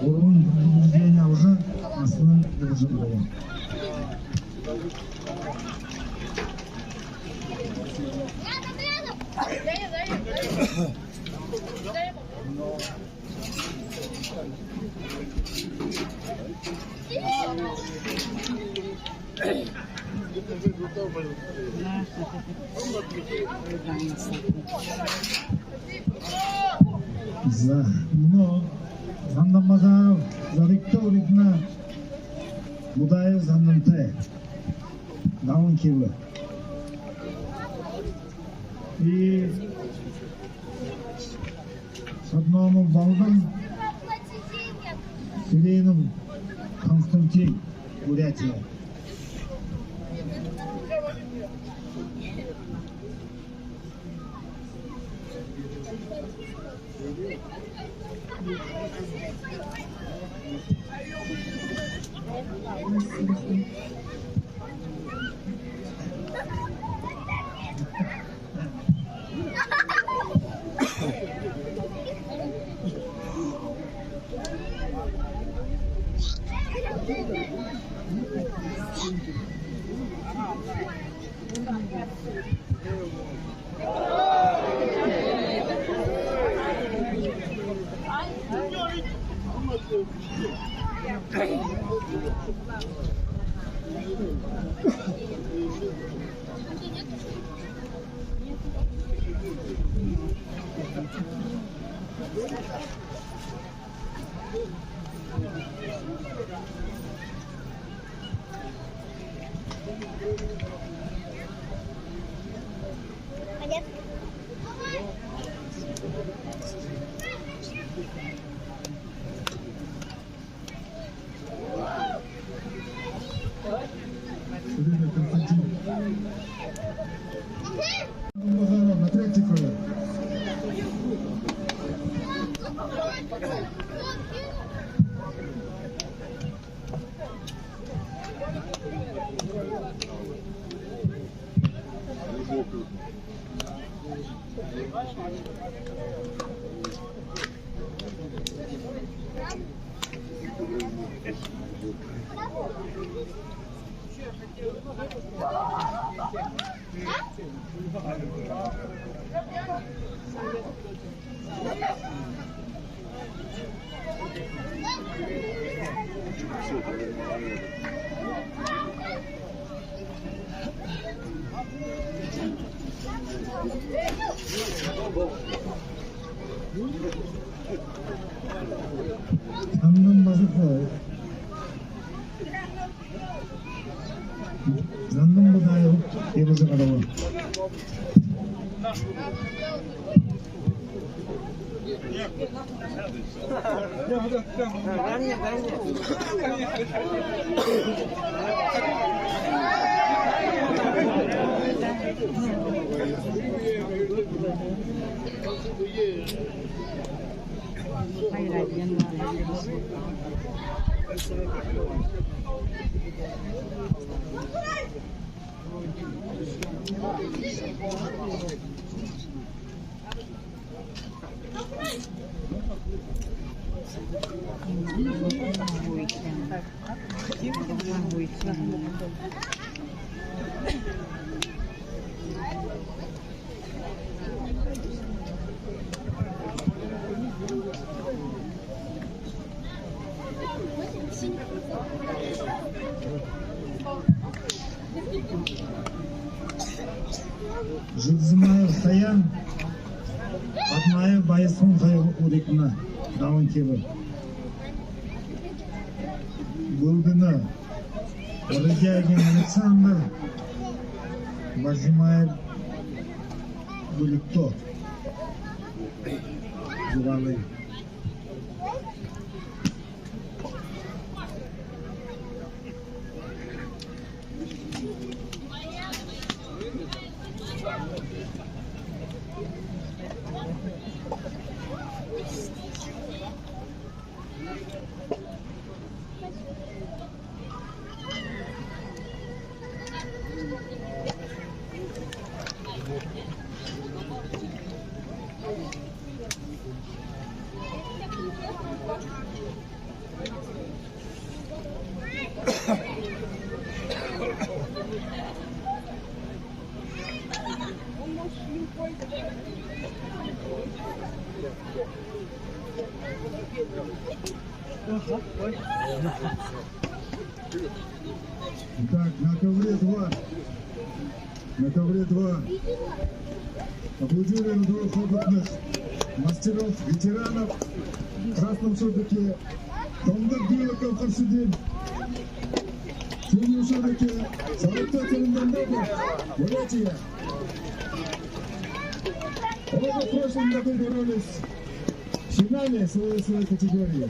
Гурбан повреждение уже Аслан Держинбаев. За, мүнөө Зандан Базаров Зоригто уридна, Будаев Зандантай. Далан кило. И Садномов Балдан, Селенов Константин, Бурятия. Амнан Базархай. Зандан Будаев, Иважа Гадаба. Жулзамаев Саян, Батмаев Баясхун хоёр удаа даван кибэ. Гүлгэнэ. Бородягин Александр, Бажимаев Гүлгэнэ. Зугаалай. Итак, на ковре два. На ковре два. Аплодируем двух опытных мастеров, ветеранов. В красном шубике Тондаг Дилаков Харсудин. В синем шубике Сарапта Цырендамбатов, Бурятия. Оба в прошлом году боролись в финале своей, своей категории.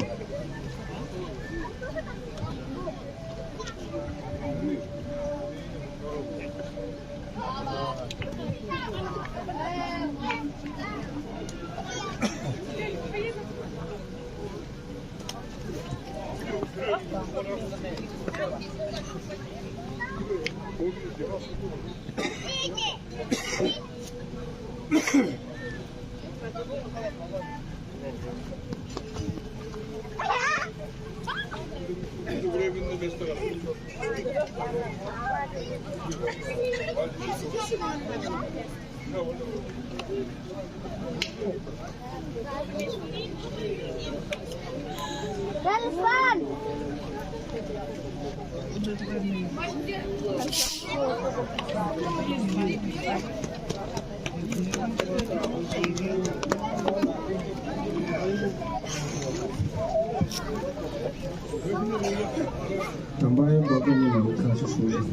Тамбаев Богдан Иванович, Саша Шурин.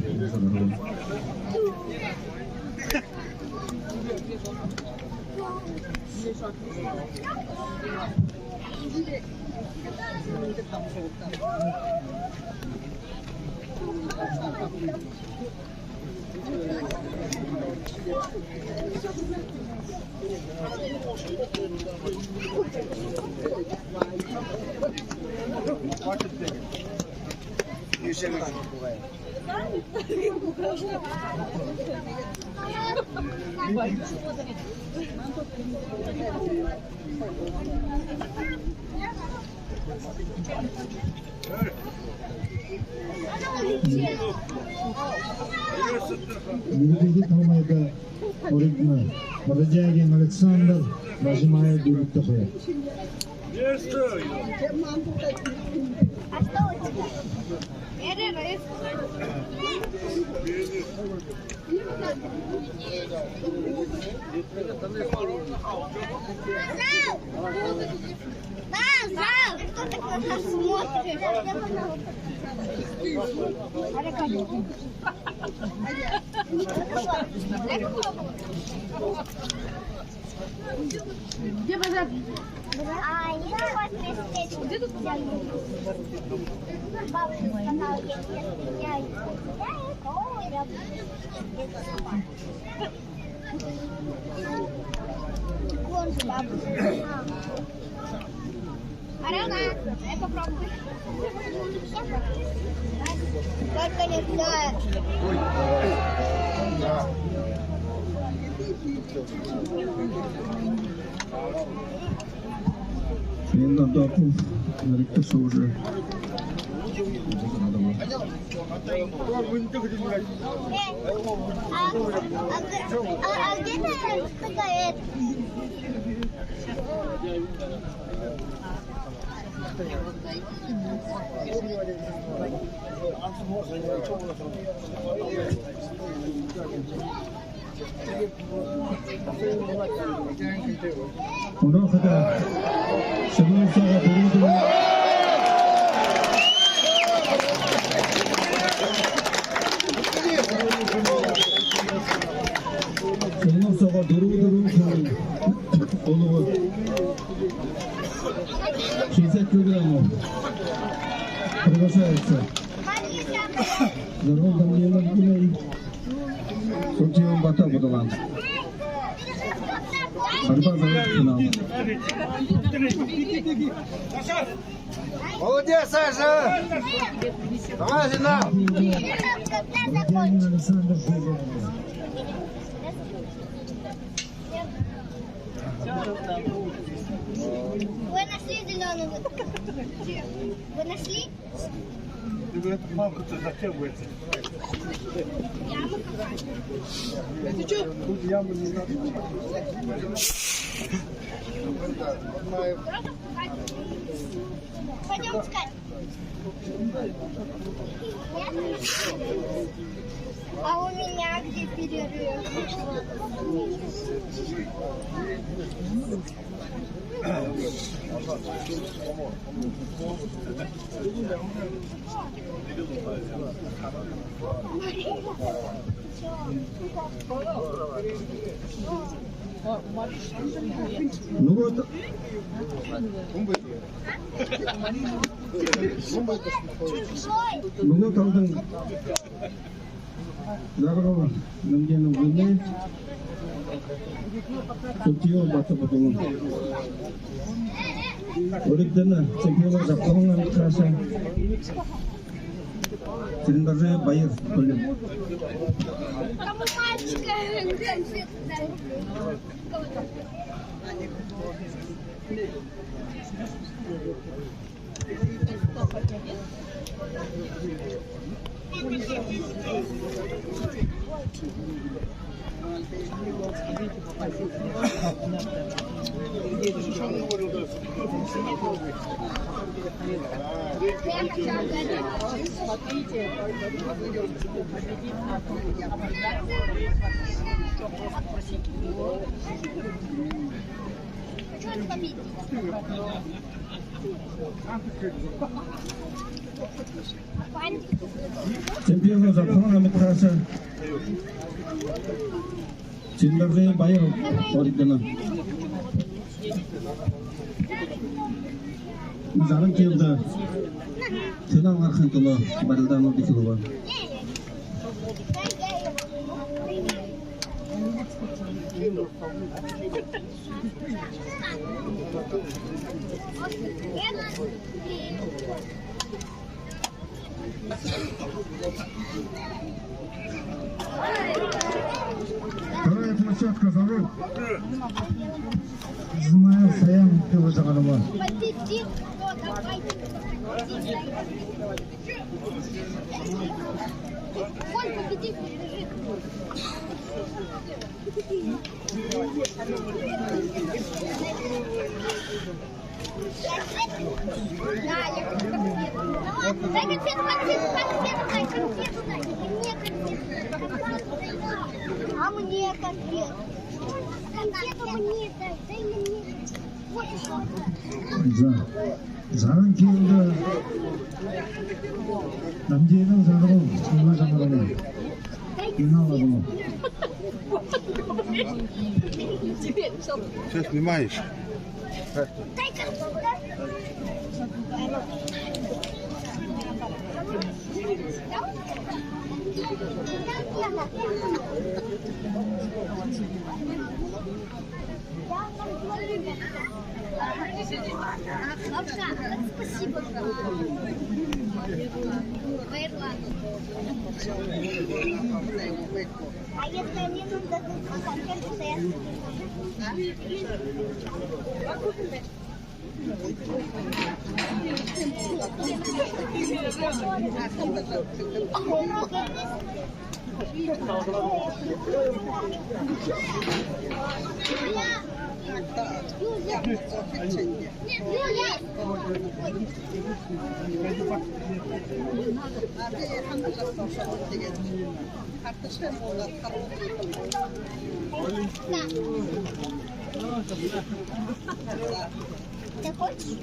Нэгэдүгээр талмайда уригдана. Бородягин Александр, Бажимаев Дулит хоёр. Да, да, кто так на нас смотрит? Где базар? А, я вот здесь. Бабушка сказала, если я гуляю, то я буду. Арена, я попробую. Только не знаю. Шэнэ Додопов, Виктор Сужи. А, а, а, а где ты, ты говоришь? Мүнөө хадаа Сэгнэн соогоо дүрбэдүгээр, Сэгнэн соогоо дүрбэдүгээр олоод шестьдесят килограммов. Приглашается Зоригой Дамдинов Геннадий. Судья Бата Будалан. Борьба за финал. Молодец, Саша! Давай, финал! Александр Григорьев. Вы нашли зелёного? Вы нашли? Ты говорит, палку-то зачем вы это? Тут яму не надо. Пойдём искать. А у меня где перерыв? Нүгөө та-, нүгөө талдань Зоригой Дамдинов Геннадий, Сутиев Бата Будалан. Уригдана чемпионо Жапон амитараһаа Цырендоржиев Баир. Чемпионо Жапон амитараһаа Цырендоржиев Баир уригдана. Жаран килодэ финал гарахын тула барилдаанууд эхилбэ. Вторая площадка, завод. Измаил Саян, ты уже голова. Ой, победитель. Да, я хочу конфету. Дай конфету, конфету, конфету, дай конфету, дай. И мне конфету. А мне конфету. Конфету мне дай, дай мне. Вот ещё одна. За. Жаран килодо Намдинов Жаргал, Сагаалганай. Финал абаа. Сейчас снимаешь. Спасибо. А если они нам дадут по конфетке, то я... Ты хочешь?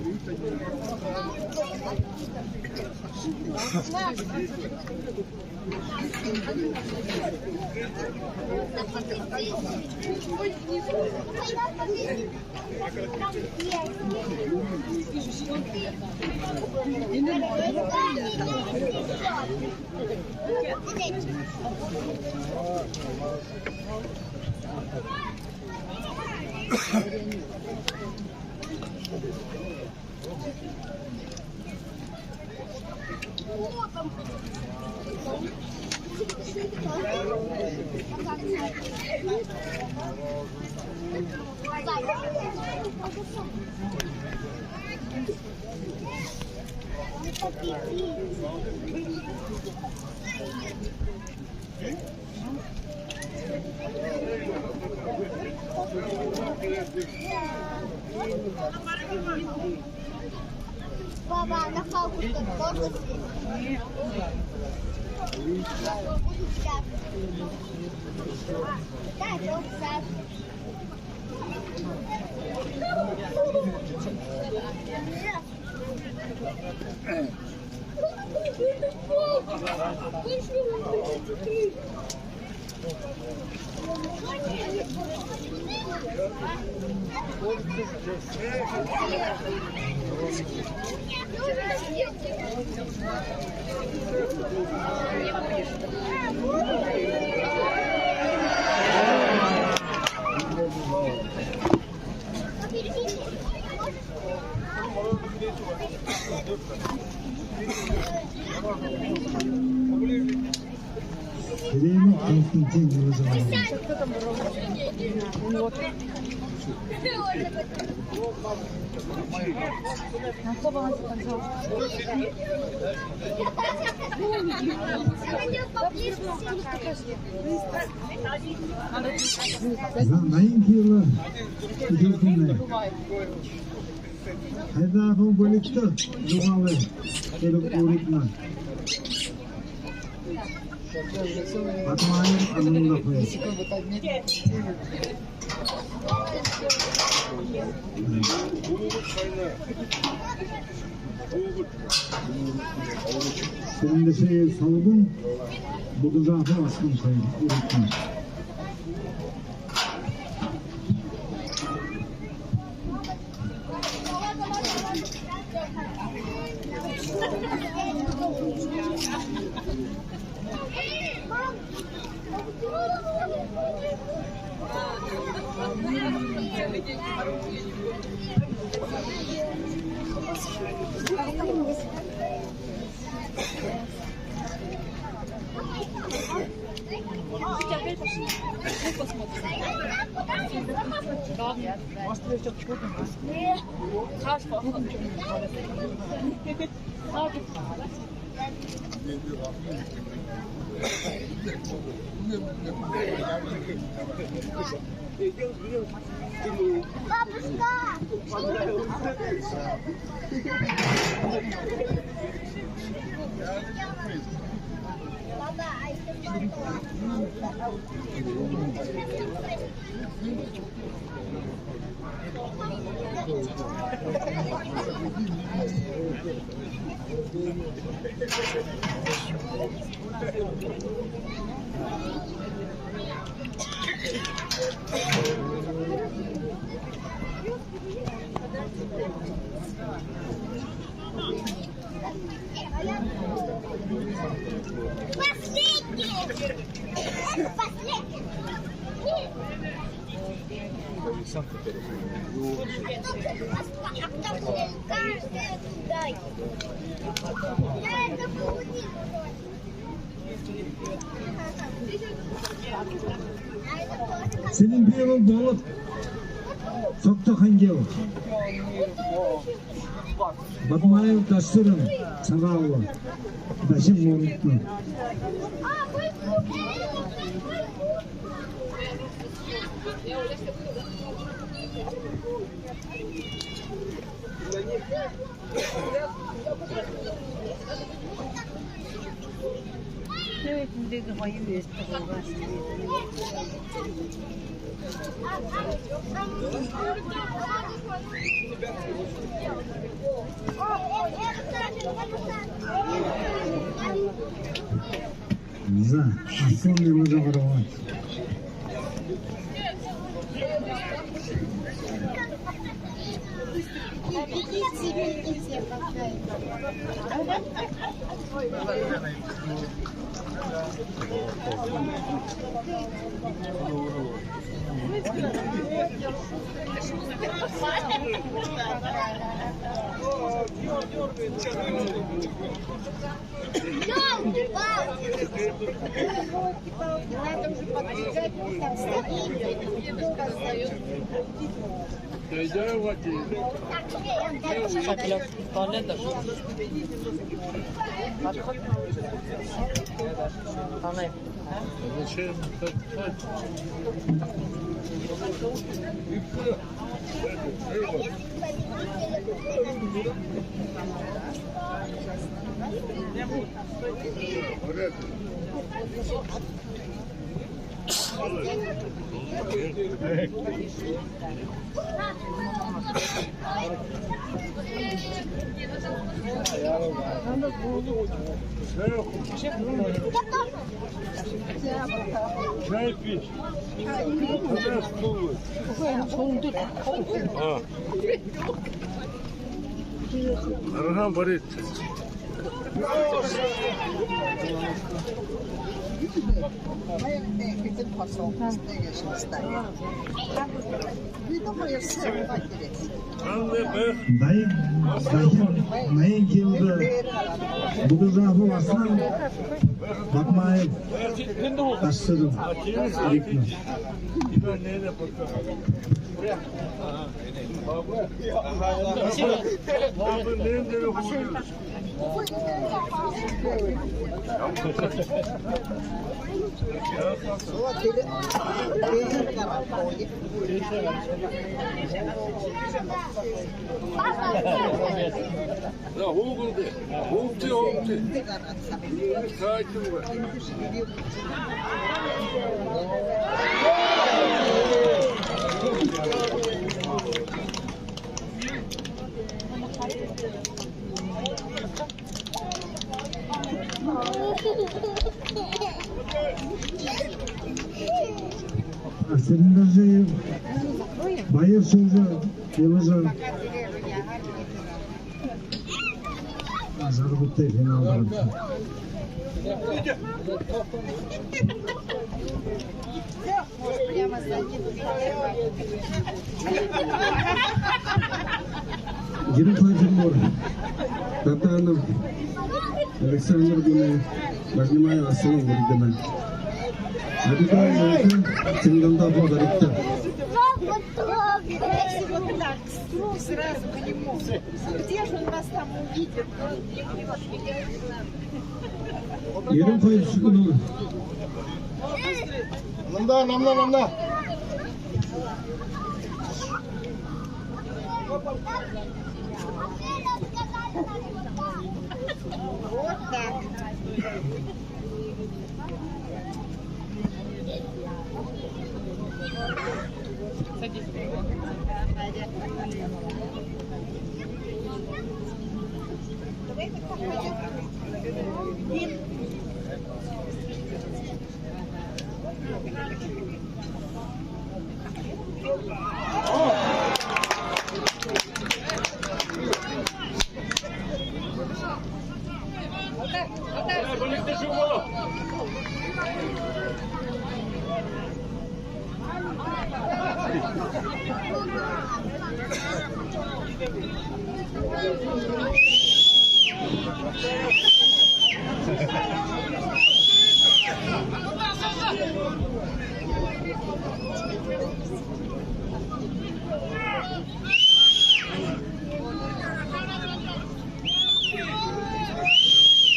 Папа, на палку что-то положишь? Да, это вот так. Время Константин Елизаров. За, наян кило эдилтэнэй. Хайдагай бүлэгтэ зугаалай эрэ урагшаа. Батмаев Анундапай. Сэрэндэшэеэ Солбон, Будажапов Аскантай урагшаа. Последний! Это последний! Цыренбеков Болот, Согто-Хангил. Бадмаев Дашацырен, Сагаалга. Дашын мөрөндөө. За, Аслан Нэмэжабарова. Чай пить. А. Арган барит. Дайнда, дайнда наян кило бүгэдэ Аслан Бадмаев Дашацырен. За, һуугты, һуугты, һуугты. Цырендоржиев Баир Шүлжэ, Илажа. Жаргалтай финалда гараба. Ерэн хоёр жамуур Даданов Александр гүнэ, Бажмаев Арсалан үргэнэ. Абидо Мунхы Цыдендорф Зоригто. Сразу не мог. Где же он вас там увидит? Ерэн хоёр шүгэнүүр. Намда, намда, намда.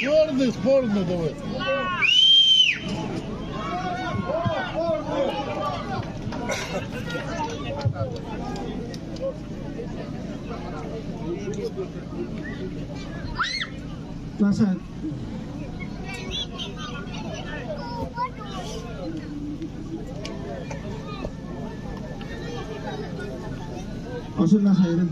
Сборная, сборная давай. Саша. Ошо, Саша, ерэн.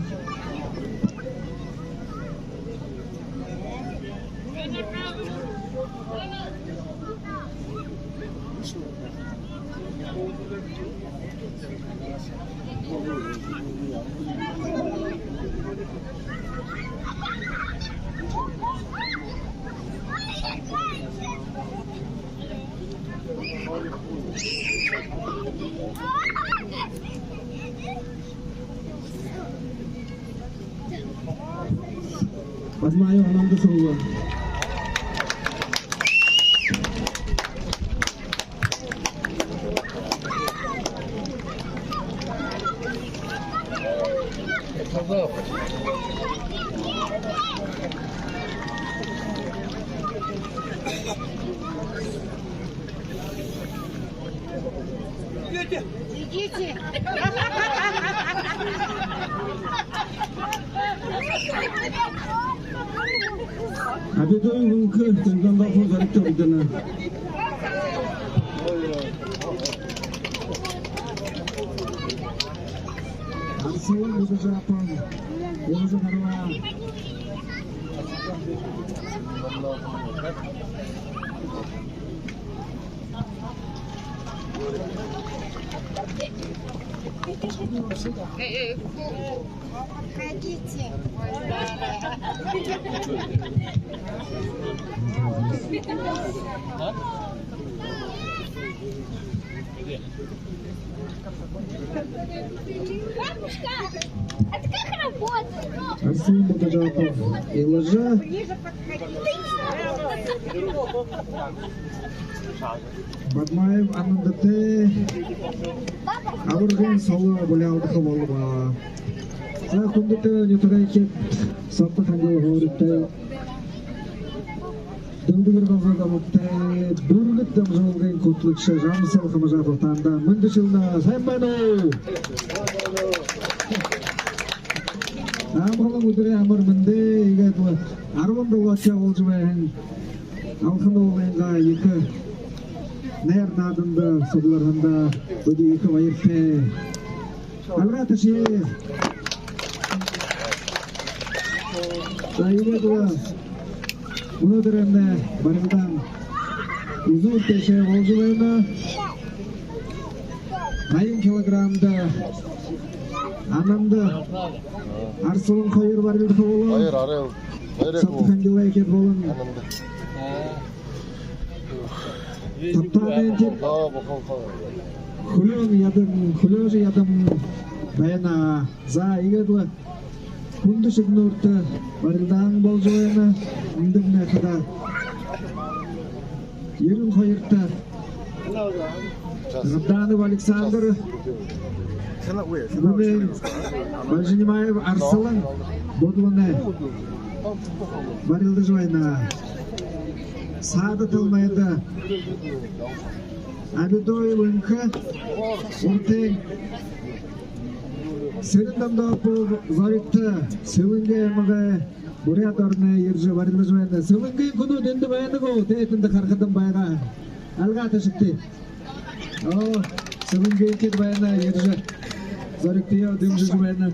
Бажмаев Ананда суглуулаа. Идите. Абидо Мунхы Цыдендорф Зоригто үргэнэ. Арсалан Будажапов. Уужа гарбаа. Э, э, Ходите. Бабушка, это как работает? Арсалан Будажапов, Илажа. Бажмаев Анандатай абаргын соло булялдаха болобо. За, хүндэтэ нютагайхид, Содто-Хангил һууритай, Дүндэгэр Галза домогтой, Бүргэд дамжуулгын хүтлэгшэ Жамсал Хамажапов, танда мэндэ шэлэнэ. Сайн байна уу? Амгалан үдэрэй амар мэндэ. Иигээд лэ арбан долоодохи болжо байһан Алханай уулынгаа ехэ найр нааданда суглараһандаа бидэ ехэ баяртай. Альга ташая. За, иигээд лэ мүнөөдэрэй барилдаан үзүүр тээшээ болжо байна. Наян килограммда Ананда Арсалан хоёр барилдаха болоо. Хоёр, арай, хоёр. Содто-Хангилай гээд болон Ананда. Табтаанай тип. Аа, бохолхо. Хүлеэн ядан, хүлеэжэ ядан байна. За, иигээд лэ хүндэ шэгнүүртэ барилдаан боложо байна. Эндэмнай хадаа ерэн хоёрто Габданов Александр, мүнөө Бальжинимаев Арсалан Будуланай барилдажа байна. Саада талмайда Абидоев Энхэ, урдань Сэрэн Дондопов зоригто, Сэлэнгын аймагай, Буряад оронойһоо ерэжэ барилдажа байна. Сэлэнгын хүнүүд эндэ байна гү? Тээ, тэндэ харахадам байгаа. Альга ташагты. Оо, Сэлэнгын хүнүүд байна, ерэжэ зоригтоёо дэмжэжэ байна.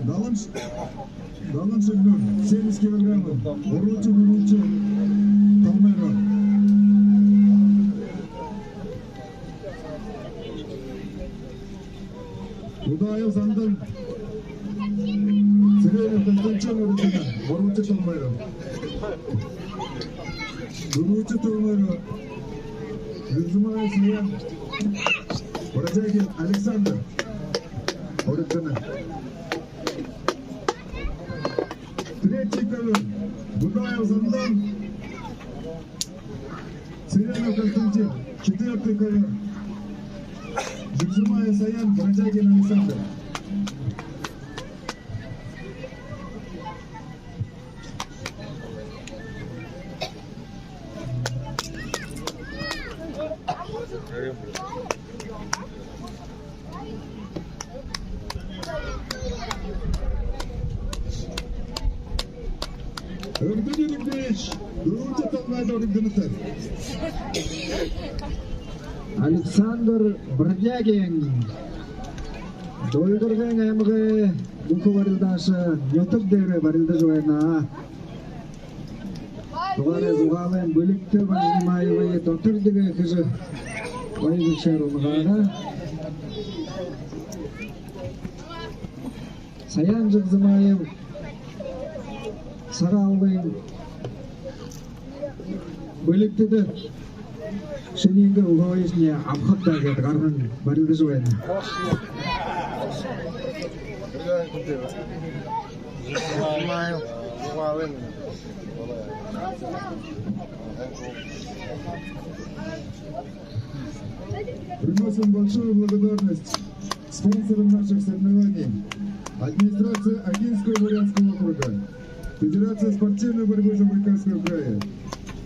Далан ш-, далан шэгнүүр, семьдесят килограмм, гурбадахи, гурбадахи талмай руу. Будаев Зандан, Цыренов Константин, гурбадахи талмай руу. Гурбадахи талмай руу Жигжимаев Саян, Бродягин Александр. Оригдана. Третий ковёр. Будаев Зандан, Цыренов Константин. Четвёртый ковёр. Жигжимаев Саян, Бродягин Александр. Эрдэни Дмитриевич, дөрбэдэхи талмайда оригдоно. Александр Бродягин, Дулгаргын аймагай бүхэ барилдааша, нютаг дээрэ барилдажа байна. Тугаарай зугаалайнь бэлигтэй Бальжинимаевые дотор дэгэй хэжэ, гоё бэшээр унагаа. Саян Жигжимаев Сагаалганай бэлигтэдэ шиниингээ үгөөешни абахат даа гээд гарган барилдажа байна. Приносим большую благодарность спонсорам наших соревнований: администрация Агинского бурятского округа, Федерация спортивной борьбы Забайкальского края,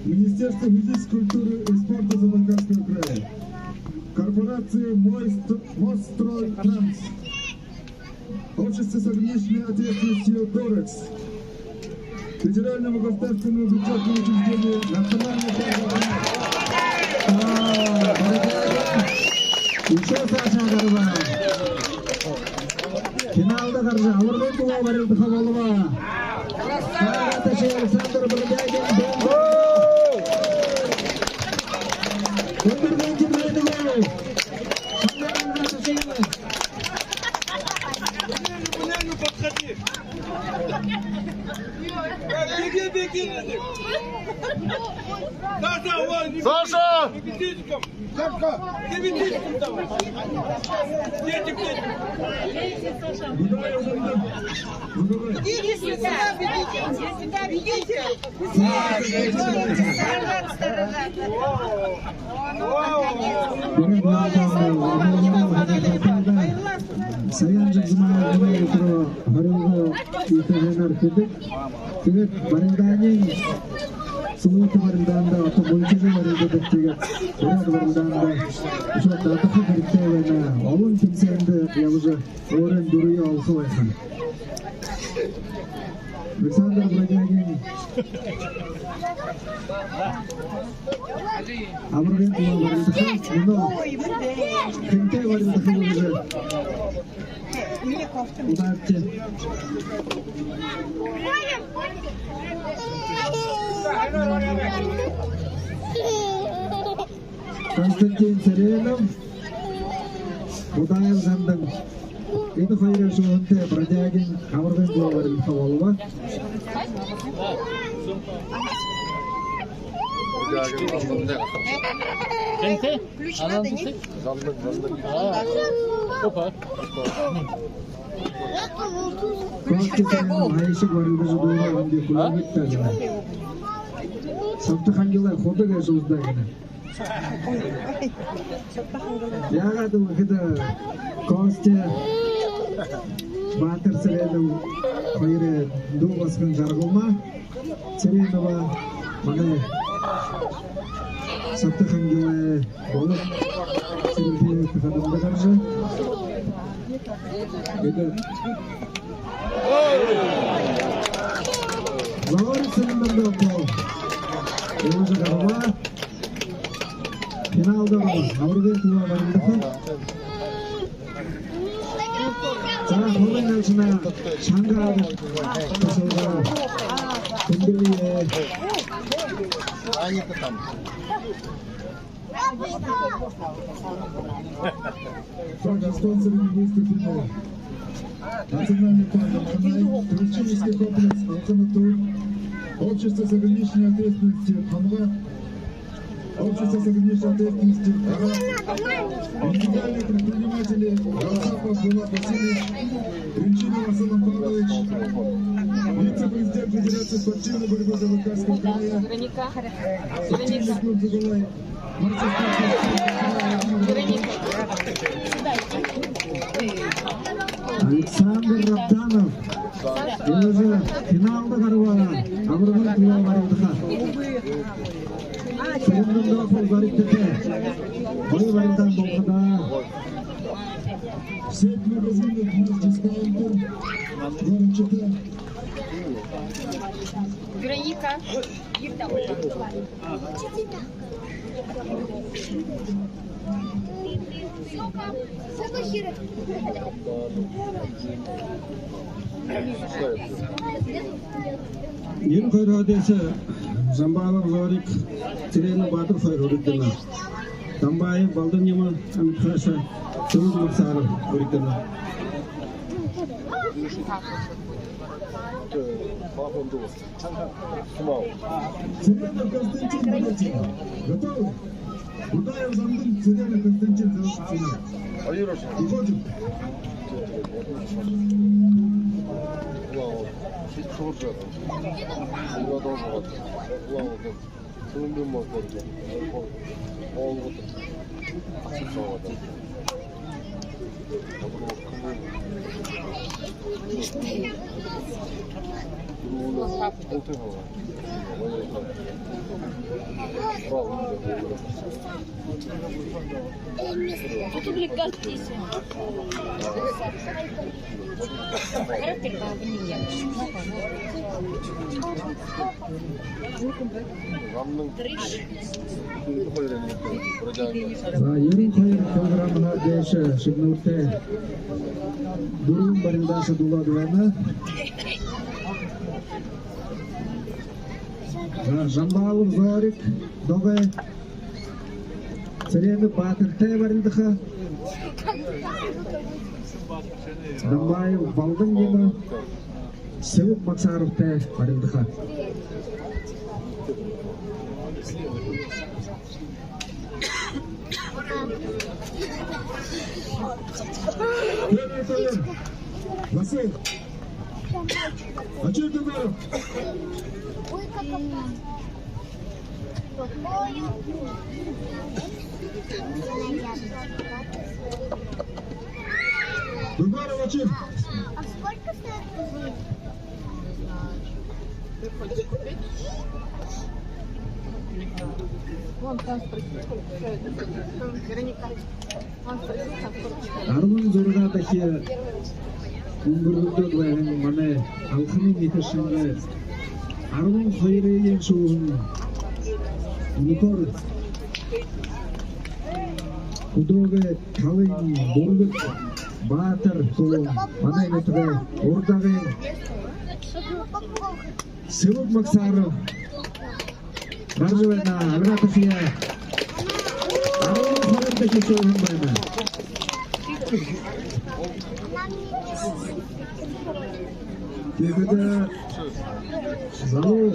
Министерство физической культуры и спорта Забайкальского края, корпорации Мойст-, Мосстройтранс, общество с ограниченной ответственностью Дорекс, федеральному государственному бюджетному учреждению Национальный парк. Үшөө саашаа гараба. Финалда гаража, абаргын түлөө барилдаха болобо. Сагаатайши Александр Бродягин. Дулгаргын жэргээнэ. Подходи. Беги, беги. Саша, вон. Саша! Бегите, бегите. Дети, дети. Идите сюда, бегите, сюда, бегите. Саян Жигжимаев мүнөө үдэртөө барилдаан иигээд һайнаар хэдэг. Тиигээд барилдаанай, сүлөөтэй барилдаанда одоо мүнхэ жэл барилдадаг. Тиигээд буряад барилдаанда үшөө дадаха хэрэгтэй байна. Олон тэмсээндэ ябажа, өөрын дүрые олохо байха. Александр Бродягин. Абаргын түлөө барилдаха. Мүнөө хэнтэй барилдаха гэжэ удаадагты. Константин Цыренов, Будаев Зандан. Энэ хоёрой шүүһэнтэй Бродягин абаргын түлөө барилдаха болобо. Тэнтэй? Ключ надо, нет? Опа. Кости тэрэнэй аяшаг барилдажа дуугаа, амди хүлеэгты. Сабта хангилаа, худаг гээшэ, уздаа гэнэ. Яагаад гэхэдэ, Костя баатар Цыренов хоёрой дуу басаган Жаргалма Цыренова манай Сабта хангилаа болоод, Цыренов хадамда гаража. Эдэ. Зорик Цыренов доо. Ябажа гараба. Финалда Абаргын тулаа барилдаха. За, холын элшэнэй шанга тасалга хүндэлөө. Также спонсорами выступили Национальный парк Алханай, туристический комплекс Алхана-Тур, общество с ограниченной ответственностью «Хамга», общество с ограниченной ответственностью «Кара», индивидуальные предприниматели Расапов Булат Васильевич, Ринчинов Арсен Павлович, вице-президент Федерации спортивной борьбы Забайкальского края, спортивный клуб «Забалай». Александр Рабданов. Иимэ жэл финалда гараба, Абаргын тулаа барилдаха. Цыренов доо, Зорик, тэнтэй. Гоё барилдаан болтогой. Сеть магазинов «Дискаунтер», город Чита. Вероника. Энэ хоёрһоо дээшэ Жамбалов Зорик, Цыренов Баатар хоёр хүрэгдэнэ. Дамбаев Балдан Нима, Амитхаша Сэбэг Магсаров хүрэгдэнэ. Цыренов Константин, готовы? Будаев Замдан, Цыренов Константин, готовы? Уходим. За, ерэн хоёр килограммһаа дээшэ шэгнэлтэй дүрбэн барилдааша дуулаад байна. За, Жамбалов Зорик доогой Цыренов Баатартай барилдаха. Дамбаев Балдан Нима Сэбэг Магсаровтай барилдаха. Первый турнир. Василь. Очир Дугаров. Дугаров, очир. А сколько стоит? Вон там спроси, сколько стоит. Вероника. Арбан зургаадахи үнгэргэгдөөд байгаа манай Алханын нэгэ шанга арбан хоёрын шүүһэн үнэхөөр хүдөөгэй талын бүргэд Баатар хүбүүн, манай нютагай урдагай Сэбэг Магсаров гаража байна. Альга тахия. Арбан хоёрдохи шүүһэн байна. Тиихэдэ залуу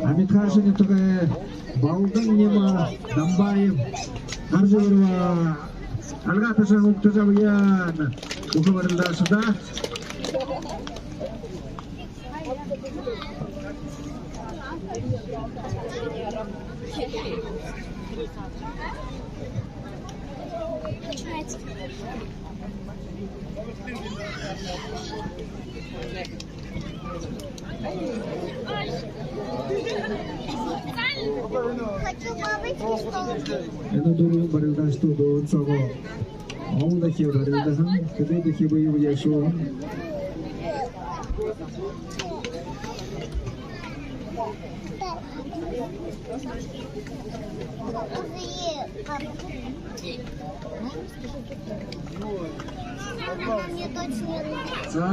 Амитхаршан нютагай Балданнима Дамбаев гаража ерэбэ. Альга ташаа угтажа абая, бүхы барилдаашадаа. Энэ дүрбэн барилдаашадууд соогоо олон дахин барилдаһан, хэдэн дахин бэе бэеэ шүүһэн. За.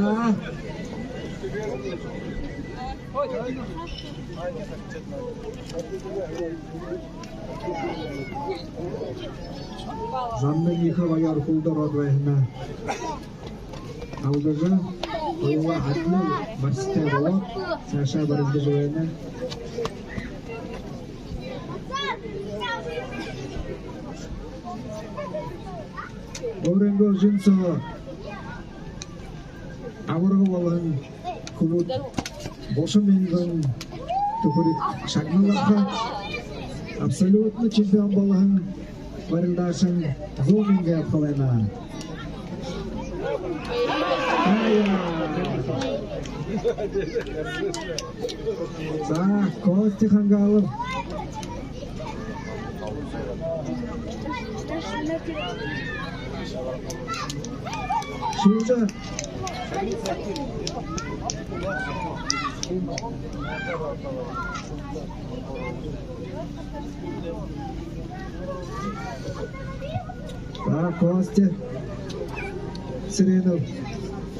Замбын ехэ баяр хүлдэ ороод байһанаа абдажа, хоёулаа адли баристай болоод, саашаа барилдажа байна. Өөрынгөө жэнсэ абарга болоһон хүбүүд гушан мянган түхэриг шагналха, абсолютно чемпион болоһон барилдаашан зуун мянга абаха байна. За, Костя Хангалов. Шүүжэ. За, Костя Сыренов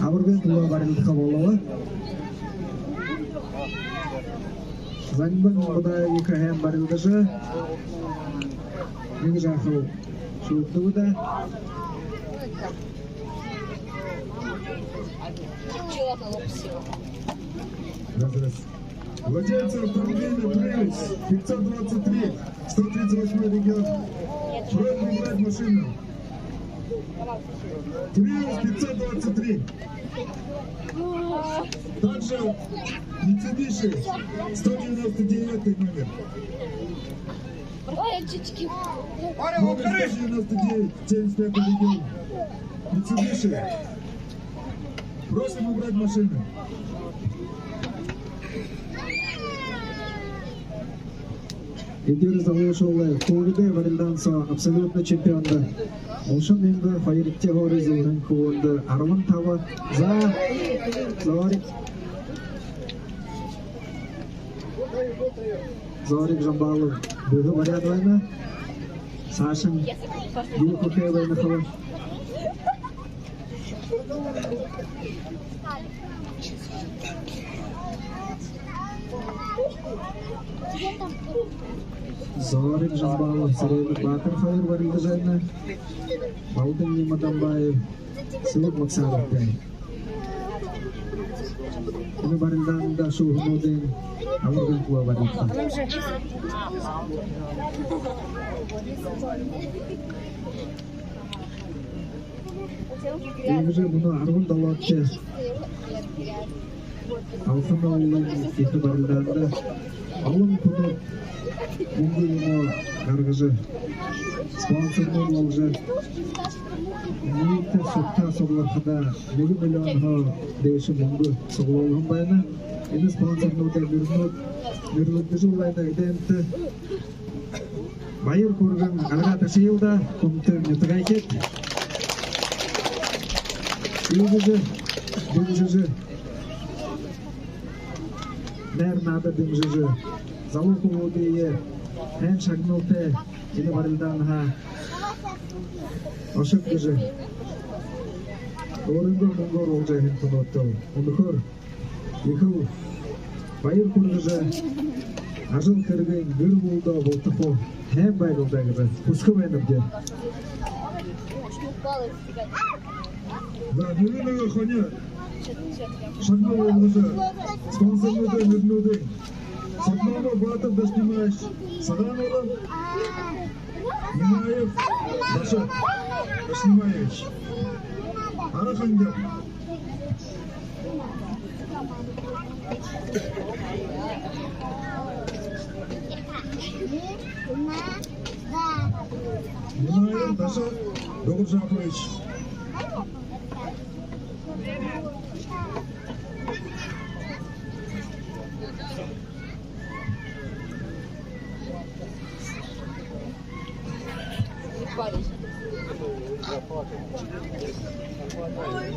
абаргын түлөө барилдаха болобо. Замбын Будаев ехэ һайн барилдажа, нэгэ жаахан шүүгдэбэ даа. Раз, раз. Владельцы автомобиля Prius пятьсот двадцать три, сто тридцать восьмой регион. Просьба убрать машину. Prius пятьсот двадцать три. Также Mitsubishi сто девяносто девятый номер. Ой, птички. Номер сто девяносто девять, семьдесят пятый регион. Mitsubishi. Просим убрать машину. Эдир залуушуулай хүүгэдэй барилдаан соо абсолютно чемпиондо гушан мянга, хоёрдохи һуури зүүһэн хүбүүндэ арбан таба. За, Зорик. Зорик Жамбалов бүһэ баряад байна. Саашань юу хэхэ байнаб? Зорик Жамбалов, Сэрэнэ Баатар хоёр барилдажа байна. Балданнима Дамбаев Сэбэг Максаровтай. Энэ барилдаанда шүүһэнүүдынь абаргын түлөө барилдаха. Иигэжэ мүнөө арбан долоодохи Алханай уулын ехэ барилдаанда олон хүнүүд мүнгэ юумэ гаргажа, спонсорнууд боложо, ниитэ сугтаа суглархадаа нэгэ миллионһоо дээшэ мүнгэ суглуулһан байна. Энэ спонсорнуудай нэрэнүүд нэрлэгдэжэ байна эдэнтэ. Баяр хүргэн альга ташая даа, хүндэтэ нютагайхид. Иигэжэ дэмжэжэ, найр наада дэмжэжэ, залуу хүбүүдые һайн шагналтай энэ барилдаанһаа ошог гэжэ өөрынгөө мүнгөөр олжо байһан хүнүүдтэ үнэхөөр ехэл баяр хүргэжэ, ажал хэрэгынь гэр бүлэдөө бултахуу һайн байгал даа гэжэ хүсэхэ байнабди. За, нэрэ нэгэ хони шагнал болгожо, спонсорнуудай нэрэнүүдые. Содногов Баатар Дашинимаевич, Сагаан-Уулын Нимаев Даша Дашинимаевич, Ара-Хангил. Нимаев Даша Дугаржапович.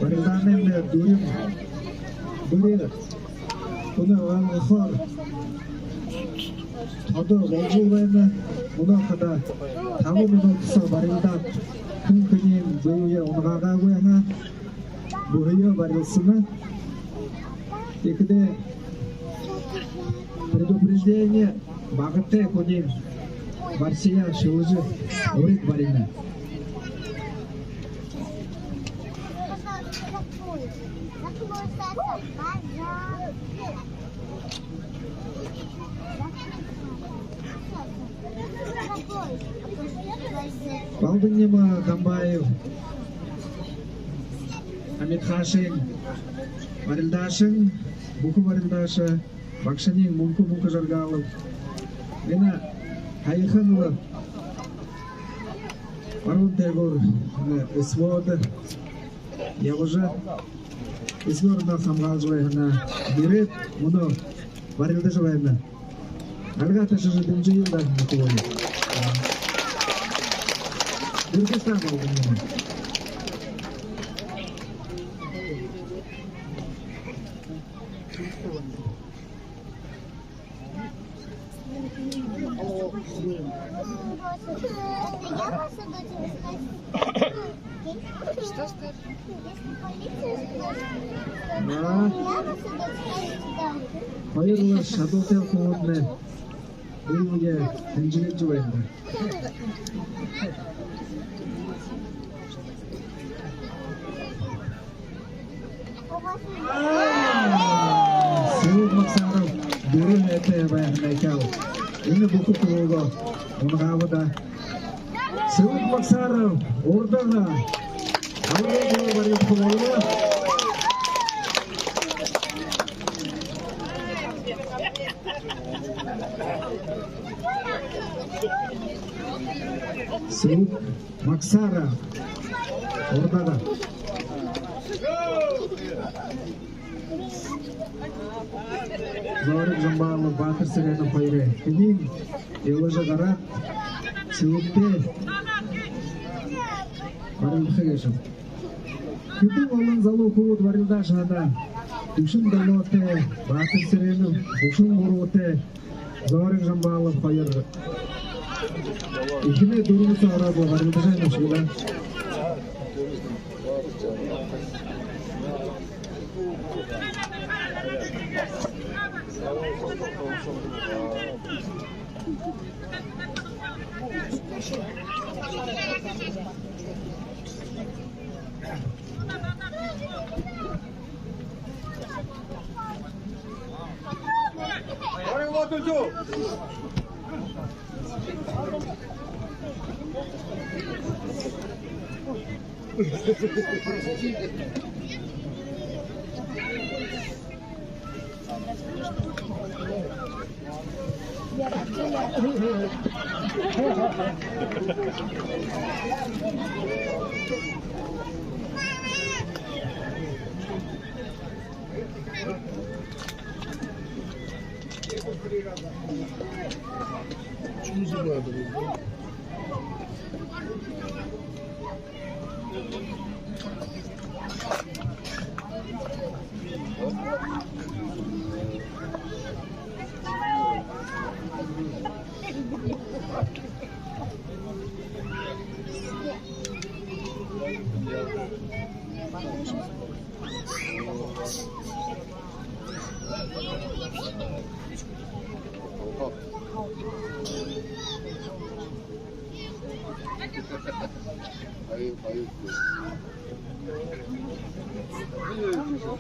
Барилдаанай дүрим бүри үнэн һайнаар ходо болжол байна. Мүнөө хадаа табан минута соо барилдаад, хэн хэниинь бэеэ унагаагүй һаа, бүһэеэ барилсана. Тиихэдээ предупреждение: багатай хүниинь барсаяа шэлэжэ, урид барина. Балданнима Дамбаев, Амитхашын барилдаашан, бүхэ барилдааша, багшань Мүнхэ, Мүнхэ Жаргалов. Энэ һаяхан лэ баруун дээгүүр, энэ СВО-до ябажа, СВО-һоо хамгаалжа байһан, ерээд, мүнөө барилдажа байна. Альга ташажа дэмжэел даа, нүхэр. Дэргэстэ болон юм. Что скажешь? А? Хоёр лэ шадалтай хүнүүднай бэе бэеэ хэнжэлэжэ байна. Сэбэг Максаров дүрэ һайтай байһан ехэл. Энэ бүхэ хүбүүгээ унагааба даа. Сэбэг Максаров, Урдага. Абарга барилдаха болоо. Сэбэг Максаров, Урдага. Зориг Жамбалов, Баатар Сэрэнов хоёрые. Хэниинь илажа гараад, сэбэгтэй барилдаха гээшэб. Хэдэн олон залуу хүбүүд барилдаашаһаа. Дүшэн долоотой Баатар Сэрэнов, дүшэн гурбатай Зориг Жамбалов хоёр. Эхинэй дүрбэн соо ороод лэ барилдажа байна юм шэнги даа.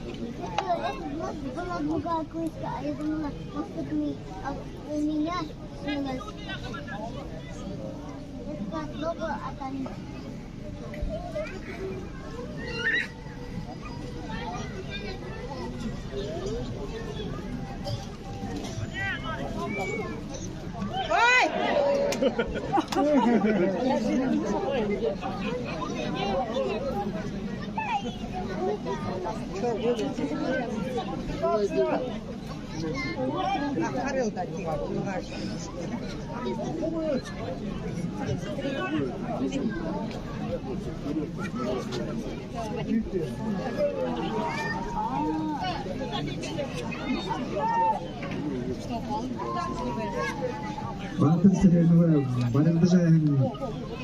Это была другая крыска, а я думала, может, это ми-, а, у меня снялась. Это как дома, а там Баатар Сэрэнэб барилдажа байһан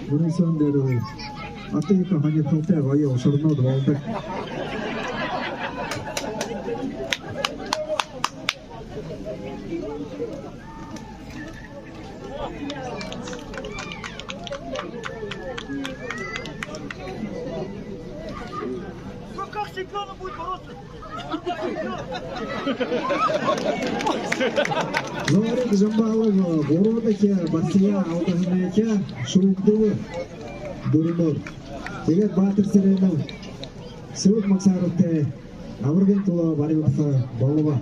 мүрысөөн дээрэ ото ехэ һонирхолтой гоё ушарнууд болодог. Зориг Жамбалов гурбадахи барсаяа алдаһанайхи шүүмдэбэ дүрбөөр. Тиигээд Баатар Сэрэнэб Сэбэг Магсаровтай абаргын түлөө барилдаха болобо.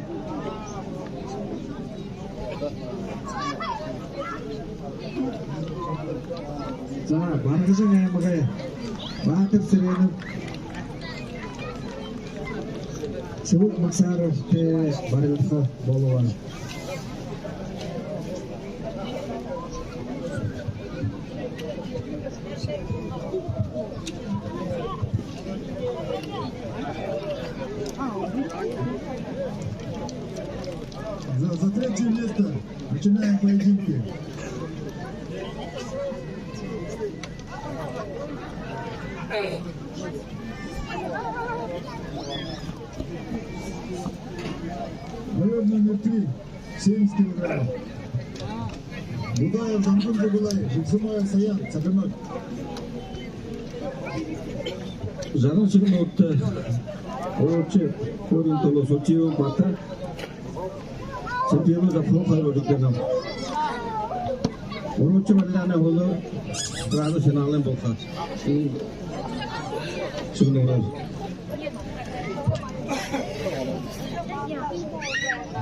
За, Баргажан аймагай Баатар Сэрэнэб Сэбэг Магсаровтай барилдаха болобо. За, за третье место начинаем поединки. Боёр номер три, семьдесят килограмм. Будаев Замдан Зубалай, Жигзимаев Саян, Саганууд. Жаран шэгнүүдтэ урууша һууриин түлөө Сутиев Бата. Сутиев Запхлопов Рудикена. Урууша барилдаанай һүүлээр сразу финалын болхо. Шэгнүүрээр.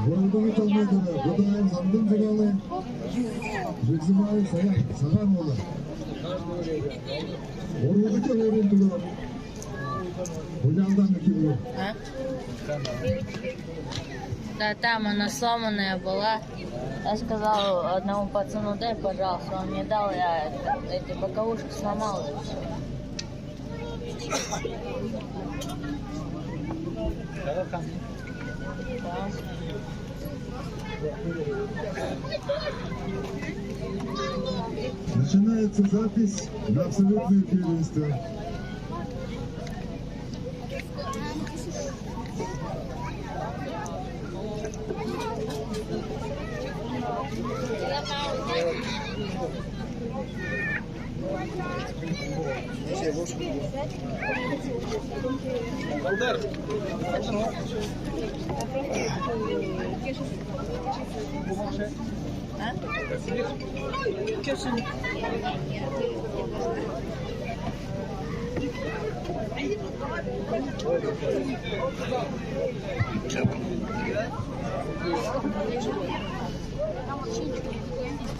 Гурбадахи талмай дээрэ Будаев Замдан Зубалай, Жигзимаев Саян, Сагаан-Уулы. Гурбадахи һууриин түлөө. Гуляндан Кирилл. А? Да, там она сломанная была. Я сказал одному пацану: «Дай, пожалуйста». Он мне дал, я эти боковушки сломал, и всё. Начинается запись на абсолютное первенство.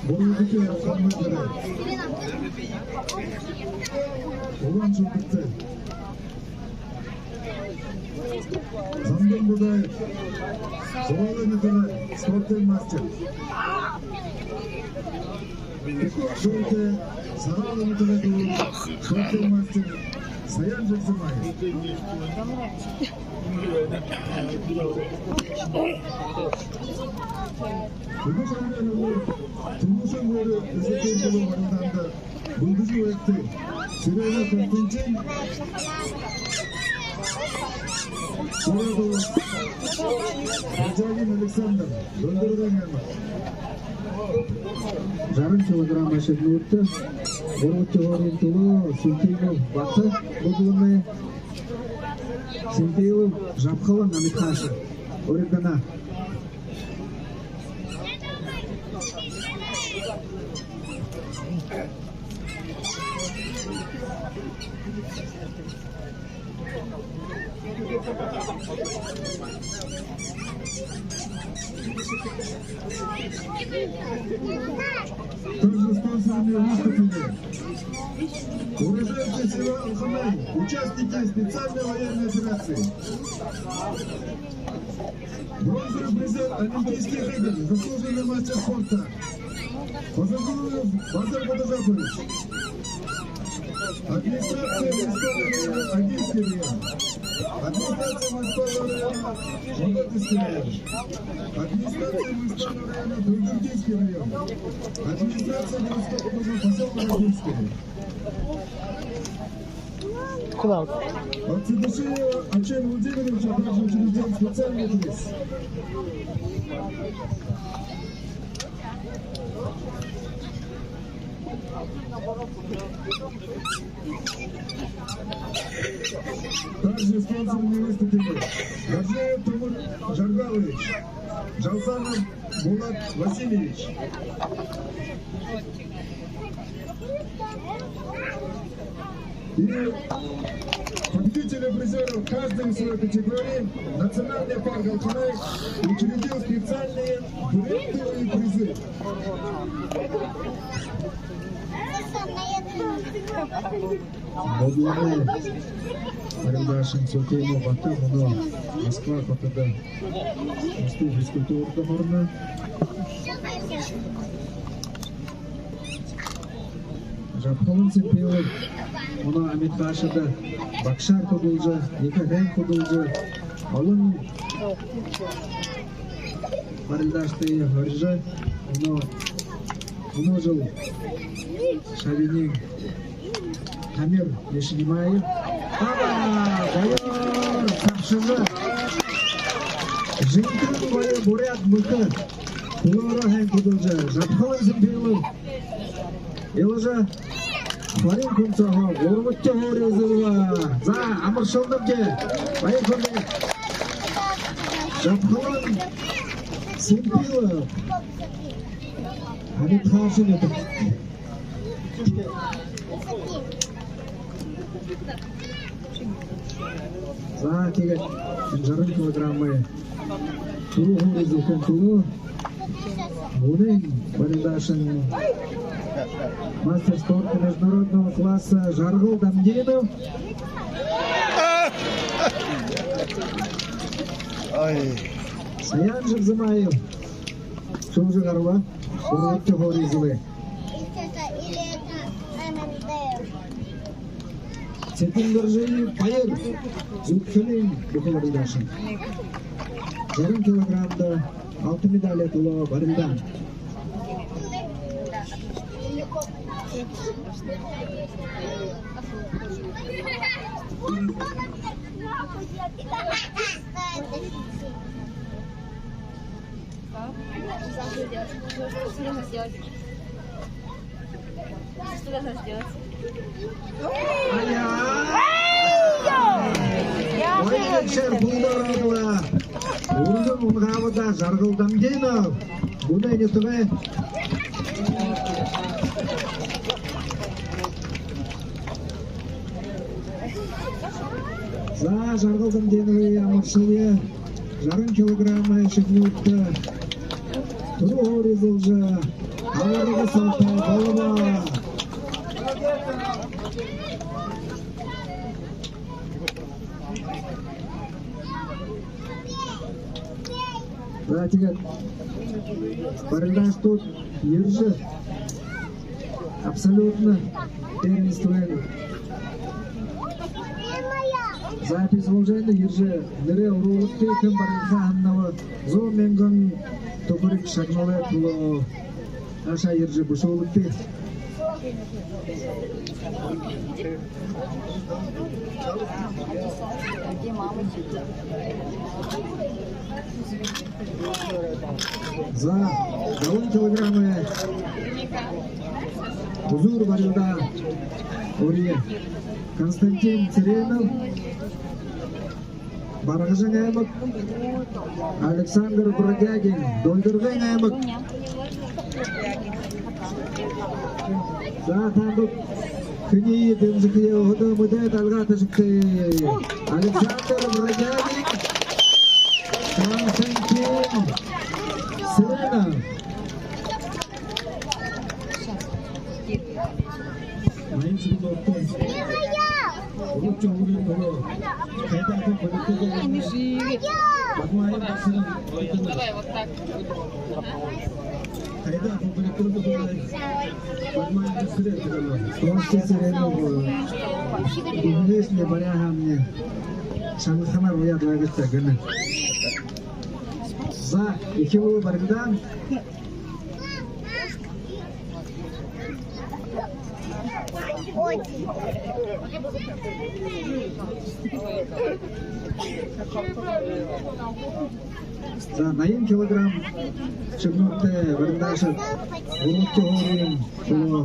Гурбадахи талмай дээрэ Улаан-Үдэдэ Замдан Будаев, Зугаалайн нютагай спортын мастер. Шүрүүтэй Сагаалганай нютагай спортын мастер Саян Жигзимаев. Үбэш аймагай түрүүшын һуури эсэгын түлөө барилдаанда бэлдэжэ байгты Сэрэнэй Константин, Сагаалганай Баджагин Александр, Дунда-Ургын аймаг. Жаран килограмм шэгнүүдтэ гурбадахи һууриин түлөө Султыгов Бата бүдлэмнай. Симпилов Жабхалан, Амитхаша. Урид гэнэ. Также спонсорами выступили уроженцы села Алханай, участники специальной военной операции. Бронзовый призер Олимпийских игр, заслуженный мастер спорта Хозагулов Базар Бадажапович. Администрация муниципального района Агинский район. Администрация муниципального района Богатырский район. Администрация муниципального района Богатырский район. Администрация городского округа поселка Агинский. Куда? От Цыдышеева Ачен Владимировича также учрежден специальный приз. Также спонсорами выступили Гаджиев Тимур Жаргалович, Жалсанов Булат Васильевич. И победители, призеры, каждый в своей категории, национальный парк Алханай учредил специальные грантовые призы. Бодлоной Барилдашин Султыемов Бата мүнөө Москва хотодо музыкалай физкультурада һурана. Жабхалан Симпилов мүнөө Амитхашада багшаар хүдэлжэ, ехэ һайн хүдэлжэ, олон барилдашадые хорижо, мүнөө, мүнөө жэл шабинь Тамир Ешинимаев. Аба, гоёор сабшажа, жэнхэни гоё буряад мэтэ хүлөөрөө һайн хүдэлжэ, Жабхалан Симпилов илажа, Барин Кунцоһоо гурбадахи һуури эзэлбэ. За, амаршалнабди. Баяр хүргэнэб. Жабхалан Симпилов. Амитхашын нютаг. За, тиигээд жаран килограммай түрүү һуури эзэлхын түлөө мүнөө барилдашан, мастер спорта международного класса Жаргал Дамдинов. Ай. Саян Жигзамаев. Шүүжэ гараба. Гурбадахи һуури эзэлээ. Цэдэн Доржиев Баяр. Зүдхэлиин бүхэ барилдашан. Жаран килограммда алта медаль түлөө барилдаан. Аяа! Ойн шэр бүлдөрөө. Үргэн унагаабадаа Жаргал Дамдинов. Бүнэй нютагай. За, Жаргал Дамдиновые амаршалая. Жаран килограммай шэгнүүдтэ түрүү һуури эзэлжэ, аварга соотой болобо. За, тиигээд барилдашадууд ерэжэ, абсолютно первенствын запись болжо байна, ерэжэ нэрээ оруулагты. Хэн барилдаха һананаб, зуун мянган түхэриг шагналай түлөө. Наашаа ерэжэ бэшүүлэгты. За, далан килограммай үзүүр барилдаан. Урия Константин Цыренов. Баргажан аймаг, Александр Бродягин, Дулдаргын аймаг. За, таанад хэниие дэмжэхэ ёһотой, мэдээд, альга ташагты. Александр Бродягин, Константин Сыренов. Наян Сэрэнэв. Уруу Чөһөөрэй түлөө хайдааб бэлигтэй. Бадмаев Даширан. Хайдааб бэлигтэй. Бадмаев Даширан. Костя Сыренов, э, днешний баряаһаамни шангаханаар уяад байгыт даа гэнэ. За, эхилбэ барилдаан. За, наян килограмм шэгнүүртэй барилдаашад Уруу Чөһөөрэй түлөө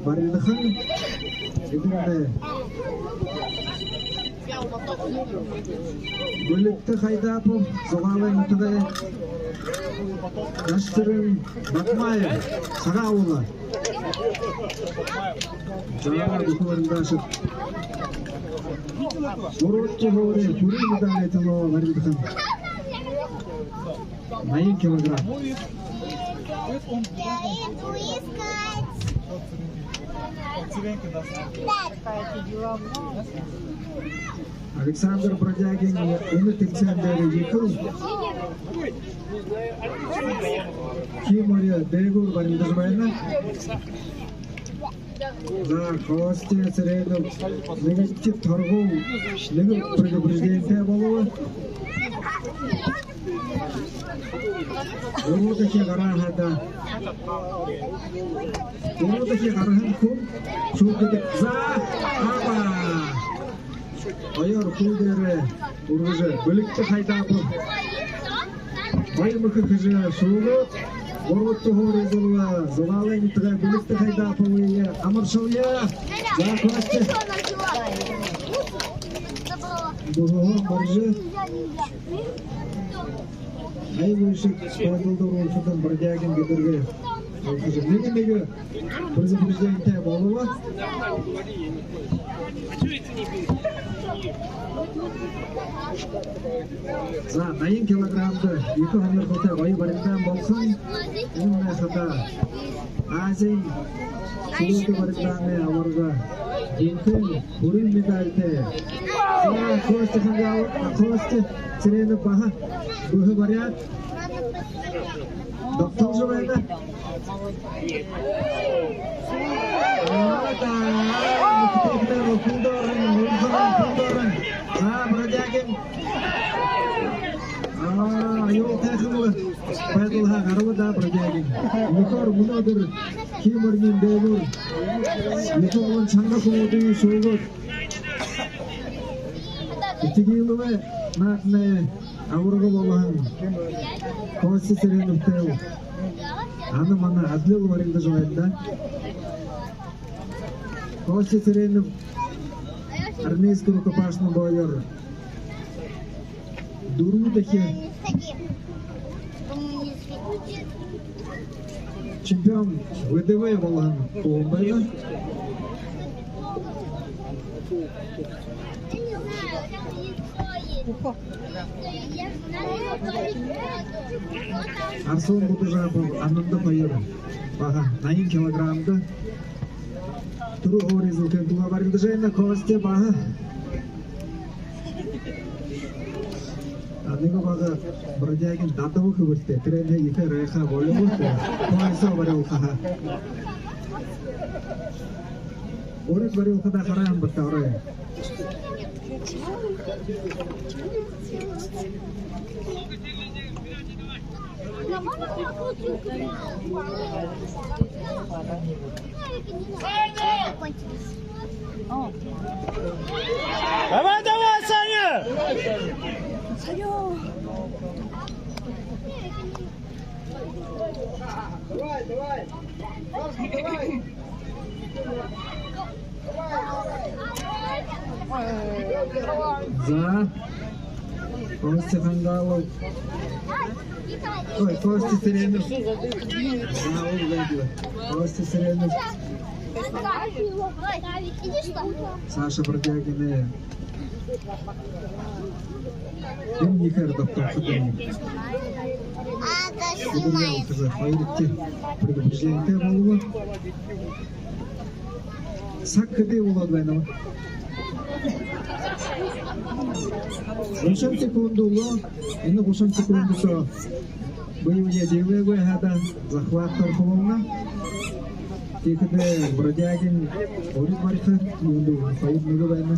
барилдаха. Эдэнэй Бэлигтэ Хайдапов, Зугаалайн нютагай. Даширан Бадмаев, Сагаан-Уулын. За, бүхы барилдаашад Уруу Чөһөөрэй хүрин медалай түлөө барилдаха. Наян килограмм. Александр Бродягин энэ тэмсээн дээрэ ехэл хии мори дээгүүр барилдажа байна. За, Костя Сыренов нэгэдэхи торгуула нэгэ предупрежденитэй болобо. Гурбадахи гараа хадаа. Гурбадахи гараһан хүн шүүгдэдэг. За, аба. Хоёр хүл дээрээ үргэжэ, Бэлигтэ Хайдапов. Баян мэхэ хэжэ шүүгөө. Уруу Чөһөөрэй зула, Зугаалайн нютагай Бэлигтэ Хайдаповые амаршалая. За, Костя. Бүһэһөө барижа. Ай, вышек, спайдалда оруулшадан Бродягин гэдэргээ. Нэгэ-нэгэ предупрежденитэй болобо. За, наян килограммда ехэ һонирхолтой гоё барилдаан болохонь. Энэмнай хадаа Азиин шүлэгтэ барилдаанай аварга, жэнхэни хүрин медальтай. За, Костя Хангал, Костя Сыренов баһа бүһэ бариад, догтолжо байна. Аа, да, хүндэ орон, хүндэ орон, хүндэ орон. За, Бродягин. Аа, аюултайхан байдалһаа гараба даа Бродягин. Үнэхөөр мүнөөдэр хии мориной дээгүүр ехэ олон шанга хүнүүдые шүүгээд, Этигиловэй нааданай аварга болоһон Костя Сыреновтай ана мана адли барилдажа байна даа. Костя Сыренов армейский рукопашный боёор. Дүрбэдэхи чемпион В Д В болоһон хүн байна. Арсуун Будажапов, Ананда хоёр баһа наян килограммда түрүү һуури эзэлхын тула барилдажа байна. Костя баһа. А, нэгэ бага Бродягин дадабаа хэбэртэй. Тэрэнээ ехэ райха болёо. Поясаа бариулхаһаа. Урид бариулхадаа хараһан бэртэ орой. Давай, давай, Саня! Саня! Давай, давай! За. Костя Хангалов. Ой, Костя Цыренов. Да, он выиграл. Костя Цыренов. Саша Бродягинай. Юм, ехээр добтолходо юм. Эдэнэй ута хоёрдохи предупреждениетэй болобо. Саг хэды болоод байна? Гушан секунда үлөө. Энэ гушан секунда соо бэе бэеэ диилээгүй хадаа захват орохо болоно. Тиихэдэ Бродягин урид бариха, юундэ хоёр нэгэ байна.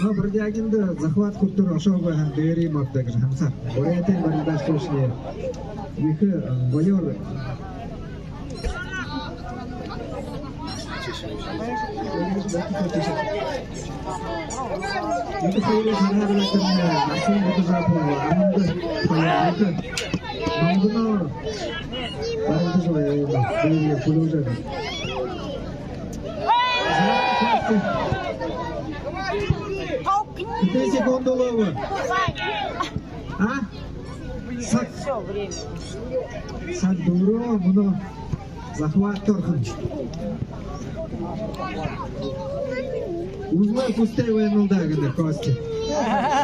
Но Бродягинда захват хүрэтэр ошоогүй һаа, дээрээ мордоо гэжэ һанаа. Буряадай барилдаашадшье ехэ, э, гоёор. Эдэ хоёрые харахада, Арсен Будажапов, Арманда хоёр, ехэ мандынаар барилдажа байна. Бэеэ хүлеэжэ. Хэды секунда үлөө? А? Саг. Саг дүүрээ, мүнөө захват орохонь. Үзэхэ хүсэтэй байнал даа гэнэ, Костя.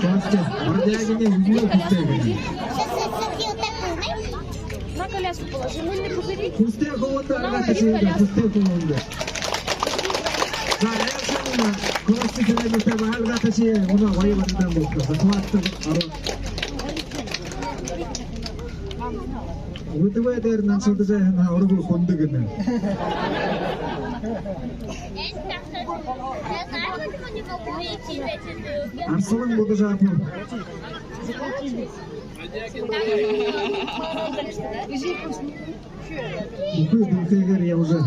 Костя, Бродягинай үзэхэ хүсэтэй гэнэ. На коляску положи, ну не пузыри. Хүсэтэй хүбүүндэ арга ташая, хүсэтэй хүбүүндэ. За, айлшан, Костя Цыреновтай арга ташая, мүнөө гоё барилдаан болоо. Захват ороо. Үдэбэ дээрэ наншалдажа һаа, ураг хүндэ гэнэ. Арсалан Будажапов. Бүхы дэлхэйгээр ябажа.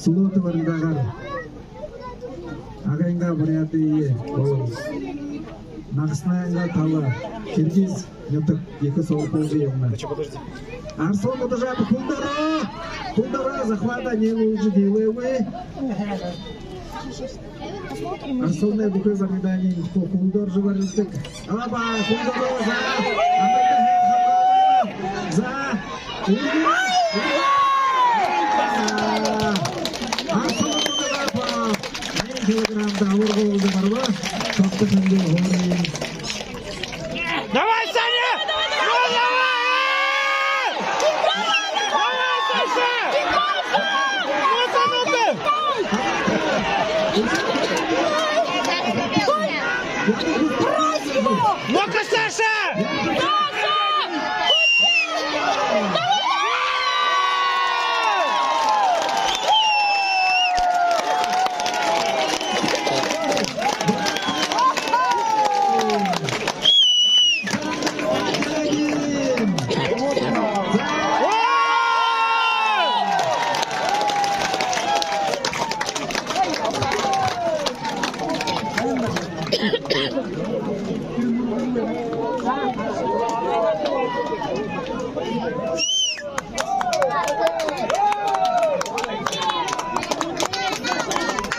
Сүлөөтэ барилдаагаар Агынгаа Буряадые болон Нагасанайнгаа тала Киргиз нютаг ехэ соо хулжа ябана. Арсалан Будажапов хүлдэ ороо! Хүлдэ ороо, захватаа нэгэ үжэ диилээгүй. Арсаланай бүхы барилдаануудые хүлдэ орожо барилдадаг. Аба, хүлдэ ороо, за! Амартай һайн хамгаалаа! За! Арсалан Будажапов наян килограммда абарга болжо гараба. Тогто шэнги хоорин. Давай, Саня! Ну, давай! Давай, Саша! Ну, Саня! Брось его! Ну-ка, Саша! Саша!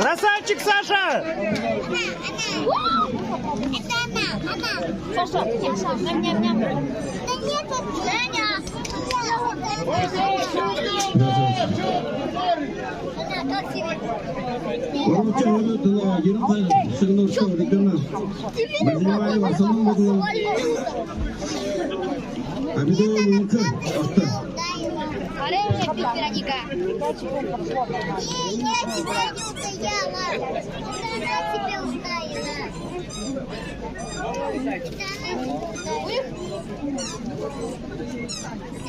Красавчик, Саша! Это она, она. Саша, Саша, ням-ням-ням. Да нет, это Женя. Гурбадахи һоноод ерэн хоёр шагнууртай үргэлдэнэ. Бальжимаев Арсалан болон Абидов Мүнхэ орто. Арай уже бит вероника. Не, я тебя не ударяла. Она тебя ударила. Это она тебя ударила.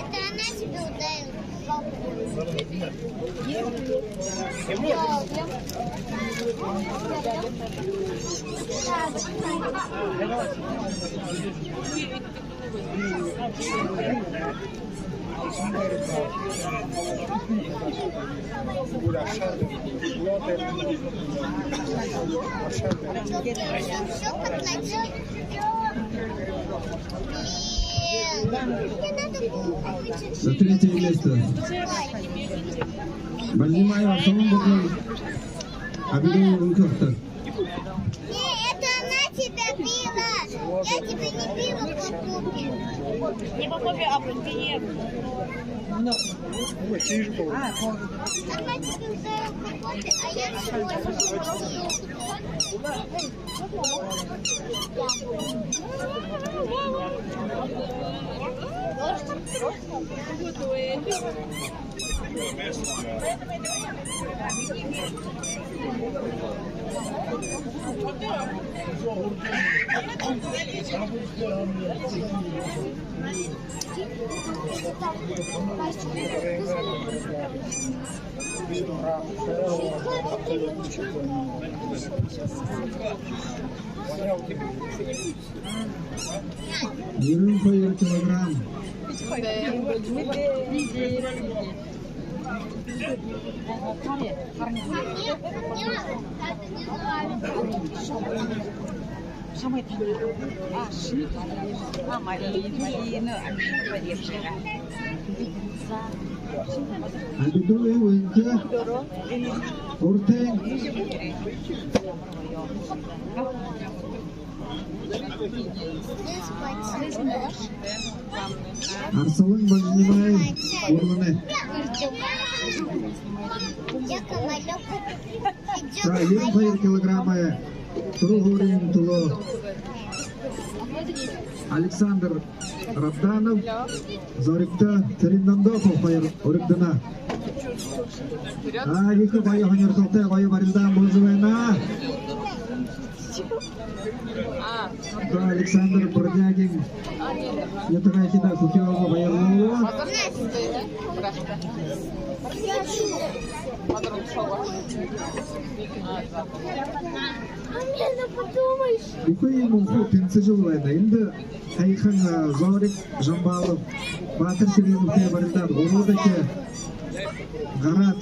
Это она тебя ударила. За третье место. Бальжимаев Арсалан болон Абидоевы выкохта. Не, это она тебя била. Я тебя не била по попе. Не по попе, а по спине. Она тебя ударила по попе, а я тебя по спине. Ерэн хоёр килограмм. Абидоев Энхэ, Уртын. Арсалан Бажинимаев, Урданай. За, ерэн хоёр килограммай түрүү һууриин түлөө Александр Рабданов, Зоригто Цырендондопов хоёр уригдана. А, ехэ гоё һонирхолтой, гоё барилдаан боложо байна. За, Александр Бродягин нютагайхидаа хүхеэгээ баярлуулаа. Бүхы юумэн хуу тэнсэжэл байна. Эндэ һаяхан, а, Зориг Жамбалов Баатар Сэрэновтэй барилдаад, гурбадахи гараад,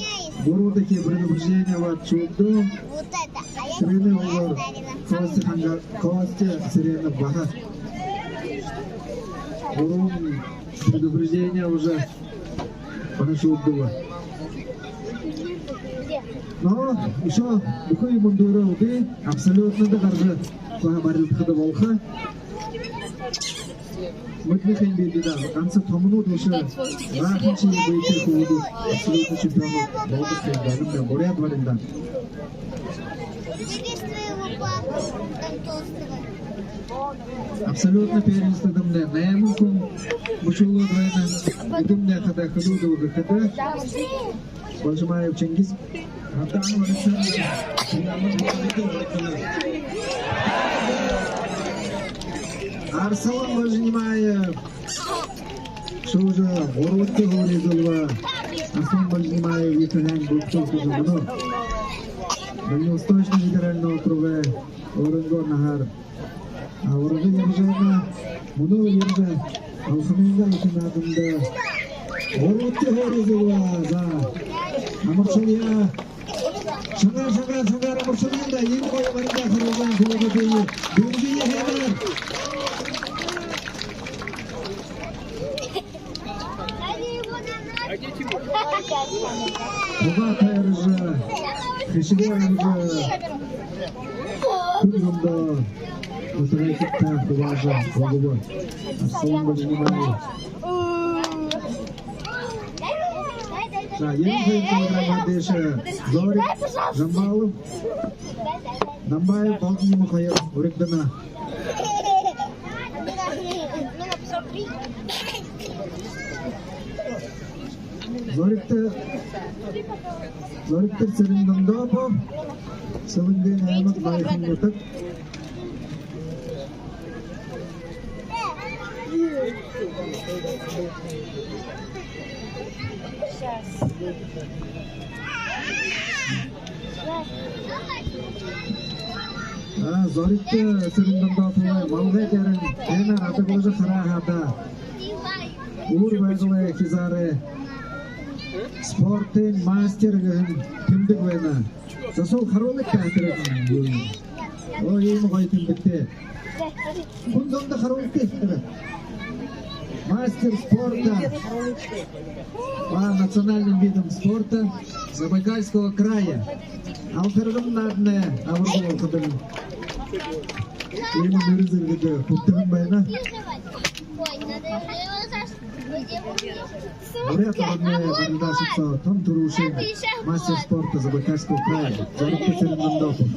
гурбадахи предупреждени абаад шүүгдөө. Тэрэнэй үгөөр Костя Ханга-, Костя Сэрэнов баһа гурбан предупреждени абажа, баһа шүүгдөө. Но үшөө бүхы юумэн дүүрээ үгы, абсолютнада гаража, баһа барилдахада болохо. Мэдэнэ ха юм бидэ даа, ганса томонууд бэшэ, бааханшье бэетэй хүбүүд абсолютно чемпионууд болодог ха юм даа, буряад барилдаан. Абсолютно первенстводомнай найман хүн бэшүүлээд байна. Эдэмнай хадаа хүдөөдэ үгэхэдэ. Бажимаев Чингис. Арсалан Бажинимаев. Шүүжэ гурбадахи һуури эзэлбэ. Арсалан Бажинимаев ехэ һайн бэлдээ гэжэ мүнөө Дальневосточный федеральный округай өөрынгөө наһаар урда ерэжэ байна. Мүнөө ерэжэ, Алханайнгаа ехэ нааданда гурбадахи һуури эзэлбэ. За, амаршалая. Шангаар, шангаар, шангаар амаршалая даа. Иимэ гоё барилдаан харуулжа, хүлеэгты. Дэмжэе һайнаар. Тугаа тойрожо, хэшэгээ абажа, хүн зондоо нютагайхидаа хубаажа үгэбэ. Арсалан Бажинимаев. За, ерэн хоёр килограмм дээшэ Зориг Жамбалов, Дамбаев Балданим хоёр уригдана. Зоригто, Зоригто Цырендондопов, Сэлэнгын аймаг, Баяхан нютаг. А, Зоригто Цырендондоповай малгай дээрэнь һайнаар адаглажа хараа хадаа, үүр байгалай хизаарай спортын мастер гэһэн тэмдэг байна. Засуул, харуулыт даа тэрэ юуень. Оо, иимэ гоё тэмдэгтэй. Хүн зондо харуулыт тэрэ. Мастер спорта по национальным видам спорта Забайкальского края. Алтарган нааданай аварга болоходонь иимэ нэрэ зэргэдэ хүртэһэн байна. Буряад ороной барилдаашад соо тон түрүүшын мастер спорта Забайкальского края Зоригто Цырендондопов.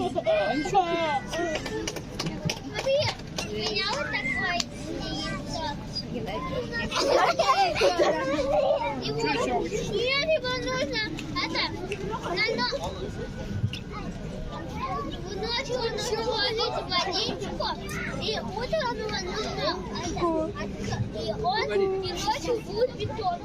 Ночью он должен положить в водичку, и утром его нужно открыть. И он, и ночью будет бетон.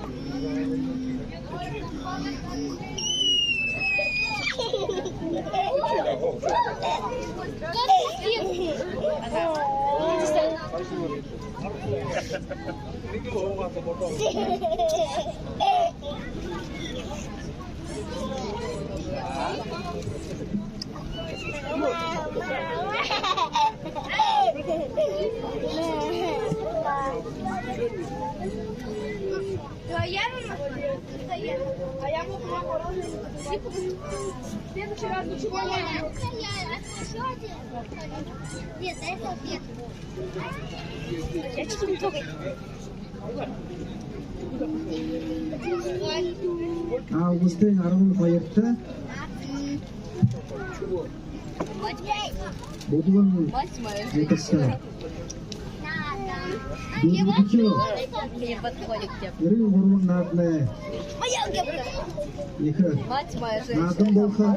Как спит. Нет, это нет. Августын арбан хоёрто Будгын нютагта дөрбэдэхи Эрын гурбан нааданай ехэ наадан болохо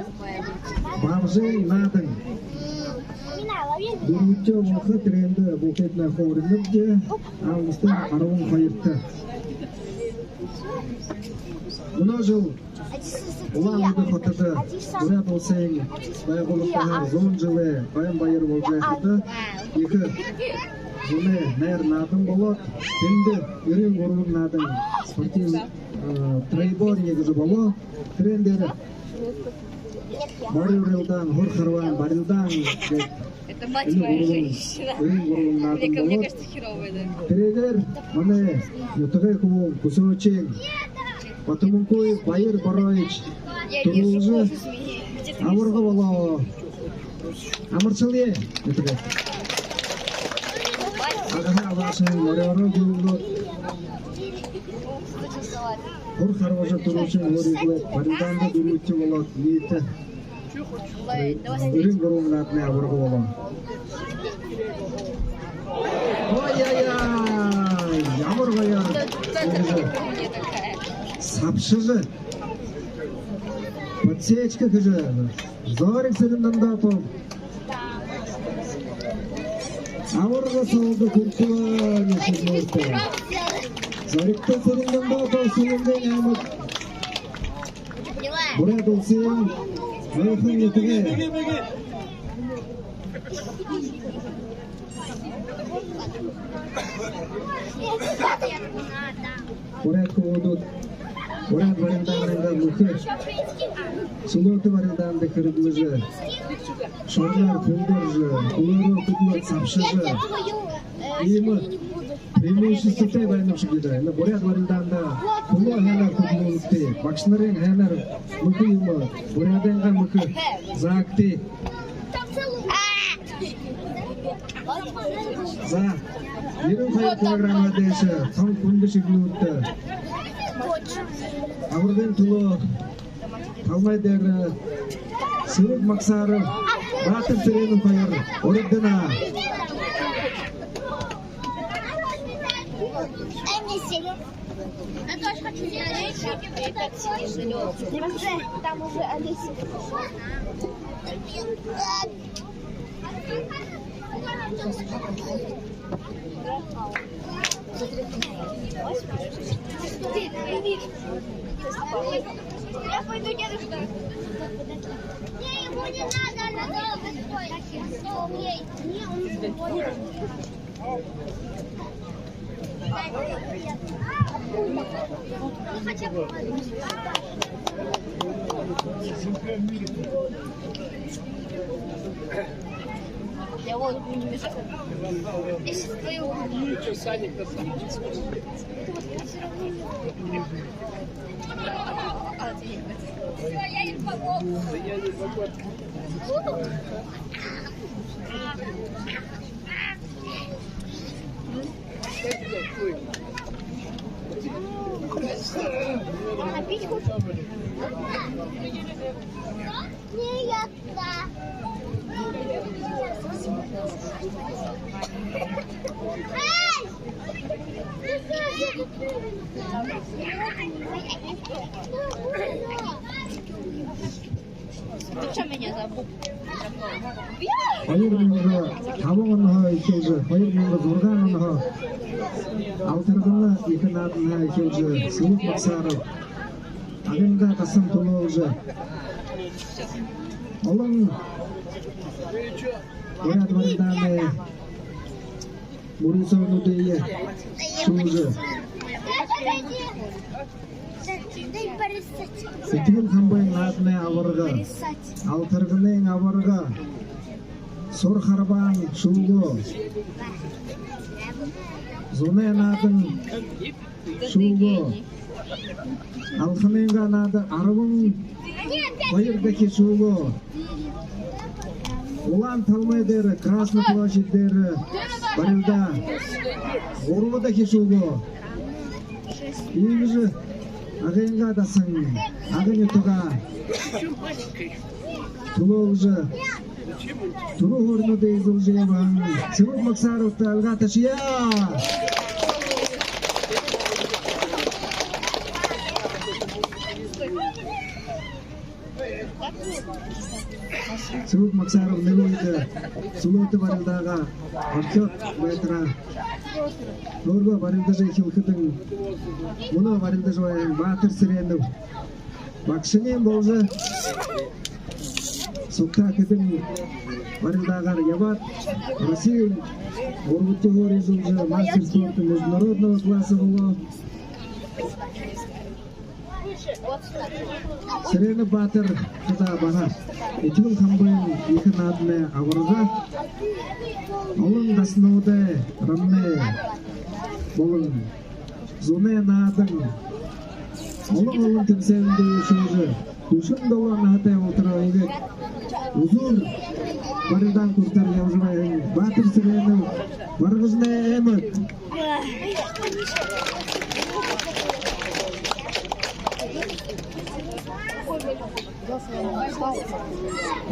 Бабжын наадан. Дүрбэдэхи болохо, тэрээндэ бултыетнай хөөрэнэбди, августын арбан хоёрто. Мүнөө жэл Улаан-Үдэ хотодо Буряад Уласын байгууллагатайгаар зуун жэлэй ойн баяр болжо байхада, ехэ зунай найр наадан болоод, тэндэ Эрын гурбан наадан спортивный, э, троеборье гэжэ болоо. Тэрээн дээрэ мори урилдаан, һур харбаан, барилдаан гээд энэ гурбан, Эрын гурбан наадан болоод, тэрээгээр манай нютагай хүбүүн, Хүсөөшын Батомункуев Баяр Бороевич түрүүлжэ, аварга болоо. Амаршалая, нютагай. Агаарай абаашан морёороо гүйлөөд, һур харбажа, түрүүшын һуури эдлээд, барилдаанда дүрбэдэхи болоод, ниитэ Эрын гурбан нааданай аварга болоо. Ой-ой-ой, ямар гоё. Сабшажа, подсечка хэжэ, Зориг Цырендондопов аварга соогоо хүртөө, нэгэ шэгнүүртэ. Зоригто Цырендондопов, Сэлэнгын аймаг. Буряад Уласын Ойхон нютагай буряад хүбүүд буряад барилдаанайнгаа мүхэ сүлөөтэ барилдаанда хэрэглэжэ, шорноор хүндэржэ, хүлөөрөө хүдэлөөд, сабшажа, иимэ преимуществотой байна юм шэг даа. Энэ буряад барилдаанда хүлөө һайнаар хүдэлүүлэгты, багшанарынь һайнаар мүхэ юумэ, буряадайнгаа мүхэ заагты. За, ерэн хоёр килограммһаа дээшэ тон хүндэ шэгнүүртэ аваргын түлөө талмай дээрэ Сэбэг Максаров, Баатар Цыренов хоёр уридана. Там уже Олеся. Я пойду, дедушка. Не, ему не надо, она долго стоит. Не, он не хочет. Я вот не мешаю. Я сейчас твою. Ничего, Саня, красавчик. Всё, я ей помог. Да я ей помог. А пить хочешь? Не, я туда. Эй! Хоёр мянга табан онһоо эхилжэ, хоёр мянга зургаан онһоо Алтарганын ехэ нааданһаа эхилжэ, Сэбэд Магсаров Агынгаа дасан түлөөлжэ, олон буряад барилдаанай мүрысөөнүүдые шүүжэ, Этигэл хамбын нааданай абарга, Алтарганын абарга, Сур харбаан шүүгээ, Зунай наадан шүүгээ, Алханынгаа наадан арбан хоёрдохи шүүгээ, Улаан талмай дээрэ, Красна площадь дээрэ барилдаа гурбадахи шүүгээ. Иигэжэ Агынгаа дасан Агын нютагаа түлөөлжэ, түрүү һууринуудые эзэлжэ ябаһан Сэбэд Магсаровта альгаа ташая. Сэбэд Магсаров нэгэ үедэ сүлөөтэ барилдаагаа орхёод байтараа, өөрөө барилдажа эхилхэдэнь, мүнөө барилдажа байһан Баатар Сэрэнэв багшань боложо, сугтаа хэдэн барилдаагаар ябаад, Россиин гурбадахи һуури эзэлжэ, мастер спорта международного класса болоо. Сэрэнэв Баатар хадаа баһа Этигэл хамбын ехэ нааданай абарга, олон дасануудай рамнай болон зунай наадан, олон-олон тэмсээнүүдые шүүжэ, дүшэн долоон наһатай болотороо иигээд үзүүр барилдаан хүрэтэр ябажа байһан Баатар Сэрэнэв, Баргажанай аймаг.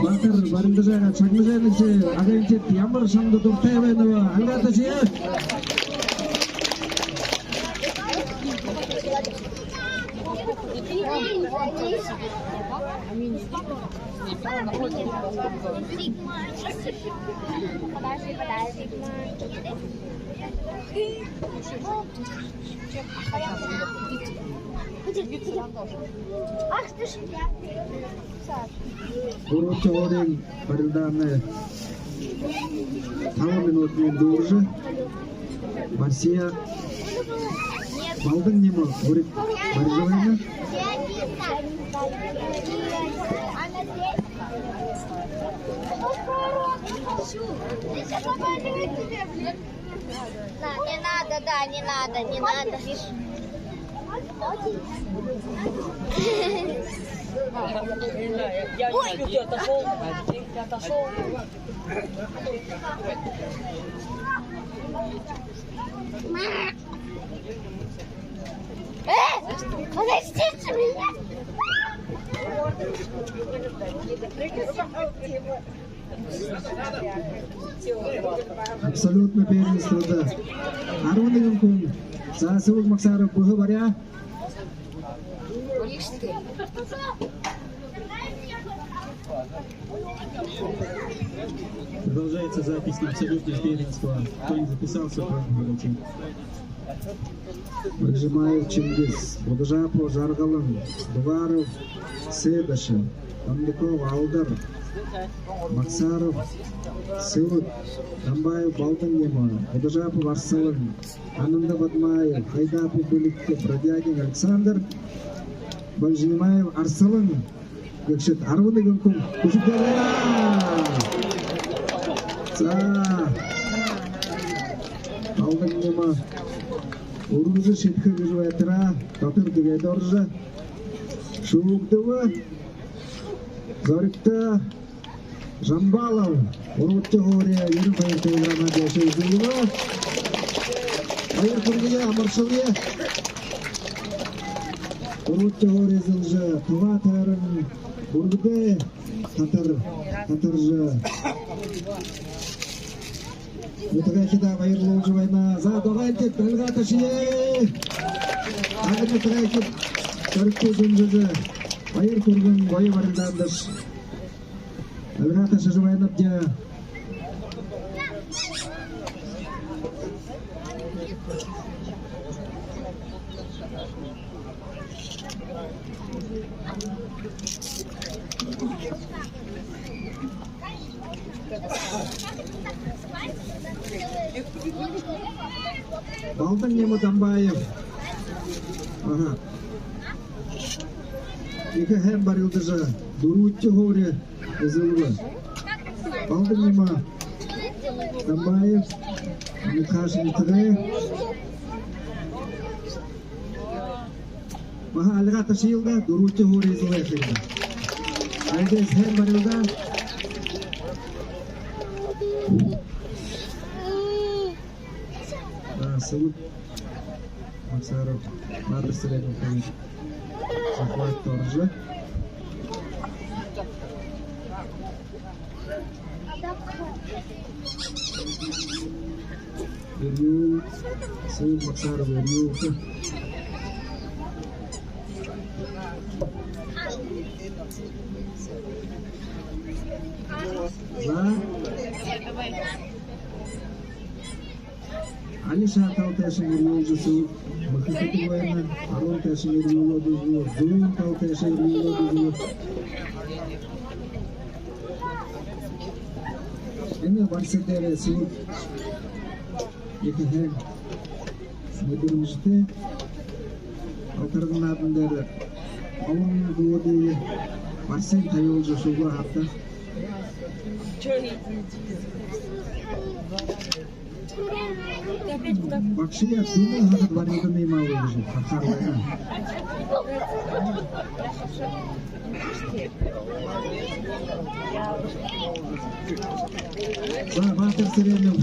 Баатар, барилдажа байгаа, шагнажа байна гүш? Агынхид ямар шамда дуратай байнаб? Альгаа ташая. Подожди, подожди. Ах ты ж. Гурбадахи һууриин барилдаанай табан минутань дүүржэ, Барсия Балдан Нимо һуури барижа байна. Не надо, да, не надо, не надо. Ой! Ты отошёл? Ты отошёл? Э, подождите меня! Абсолютно первенствода арбан нэгэн хүн. За, Сэбэд Магсаров, бүһэ баряа. Продолжается запись на абсолютное первенство. Кто не записался, просим подойти. Бальжимаев Чингис, Будажапов Жаргалан, Дугаров Сэдэшэ, Дондоков Алдар, Магсаров Сэбэд, Дамбаев Балдан Нимо, Будажапов Арсалан, Ананда Бадмаев, Хайдапов Бэлигтэ, Бродягин Александр, Бальжимаев Арсалан. Гэгшэд, арбан нэгэн хүн хүсэтэй байна. За. Алтан нюма үргэжэ шэдэхэ гэжэ байтараа, дотор тиигээд орожо шүүгдэбэ. Зоригто Жамбалов, гурбадахи һуури, ерэн хоёр килограмм дээшэ эзэлбэ. Хоёр хүргые, амаршалая. Гурбадахи һуури эзэлжэ, Туга тойрон бүргэдэй татар, татаржа, нютагайхидаа баярлуулжа байна. За, дуган дээрэ альгаа ташая. Ага, нютагайхид зоригто шэнжэлжэ, баяр хүргэн, гоё барилдаандашье альгаа ташажа байнабди. Балдан нюма Дамбаев. Аха. Ехэ һайн барилдажа, дүрбэдэхи һуури эзэлбэ. Балдан нюма Дамбаев, Амитхааш нютагай. Баһа альгаа ташая л даа, дүрбэдэхи һуури эзэлээ ха юм даа. Айдас, һайн барилдаа. За, Сэбэд Максаров, Баатар Сэрэнэйнгээ захват орожо. Эрьюул, Сэбэд Максаров, эрьюул. За. Али шатал тээшэнь эрьюулжэ, Сэбэд махатдаг байна. Арбан тээшэнь эрьюулээд үзэбэ, зүүн тал тээшэнь эрьюулээд үзэбэ. Энэ барса дээрэ Сэбэд ехэ һайн мэдэрэмжэтэй. Алтарган наадан дээрэ олон хүбүүдые барсыень табюулжа шүүгээ хабта. Багшые дүмэ хахад барилдана юм аа гэжэ харахаар байна. За, Баатар Сэрэнэй.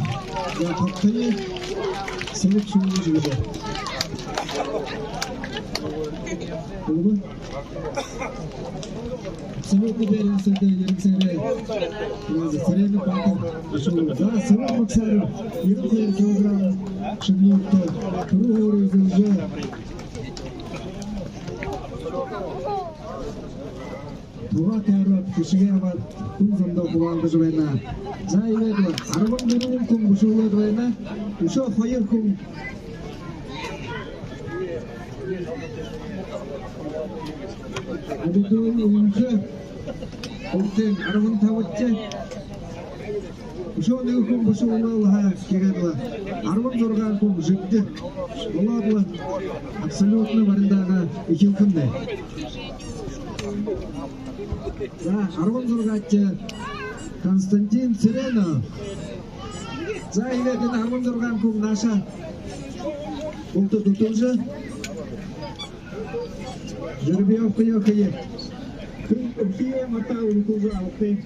За, тогтоё. Сэбэд шүүжэ үгөө. Үгөө. Сэбэд дээрэнь сэдэ ерэн сэрэ. За, Сэрэнэй Баатар. За, Сэбэд Максаров. Ерэн хоёр килограмм шэдэлтэ. Түрүү һуури эзэлжэ, Туга тойроод хэшэгээ абаад, хүн зондоо хубаалдажа байна. За, иигээд лэ арбан дүрбэн хүн бэшүүлээд байна. Үшөө хоёр хүн Абидуул Үнхэ, урдын арбан табадахи. Үшөө нэгэ хүн бэшүүлээ һаа, тиигээд лэ арбан зургаан хүн жэгдэ болоод лэ, абсолютно барилдаагаа эхилхэмнай. За, арбан зургаадахи Константин Цыренов. За, иигээд энэ арбан зургаан хүн наашаа булта дүтэлжэ, жеребьёвка ёохые. Хэн үхибүүн матаа үлдүүлжэ абахаб.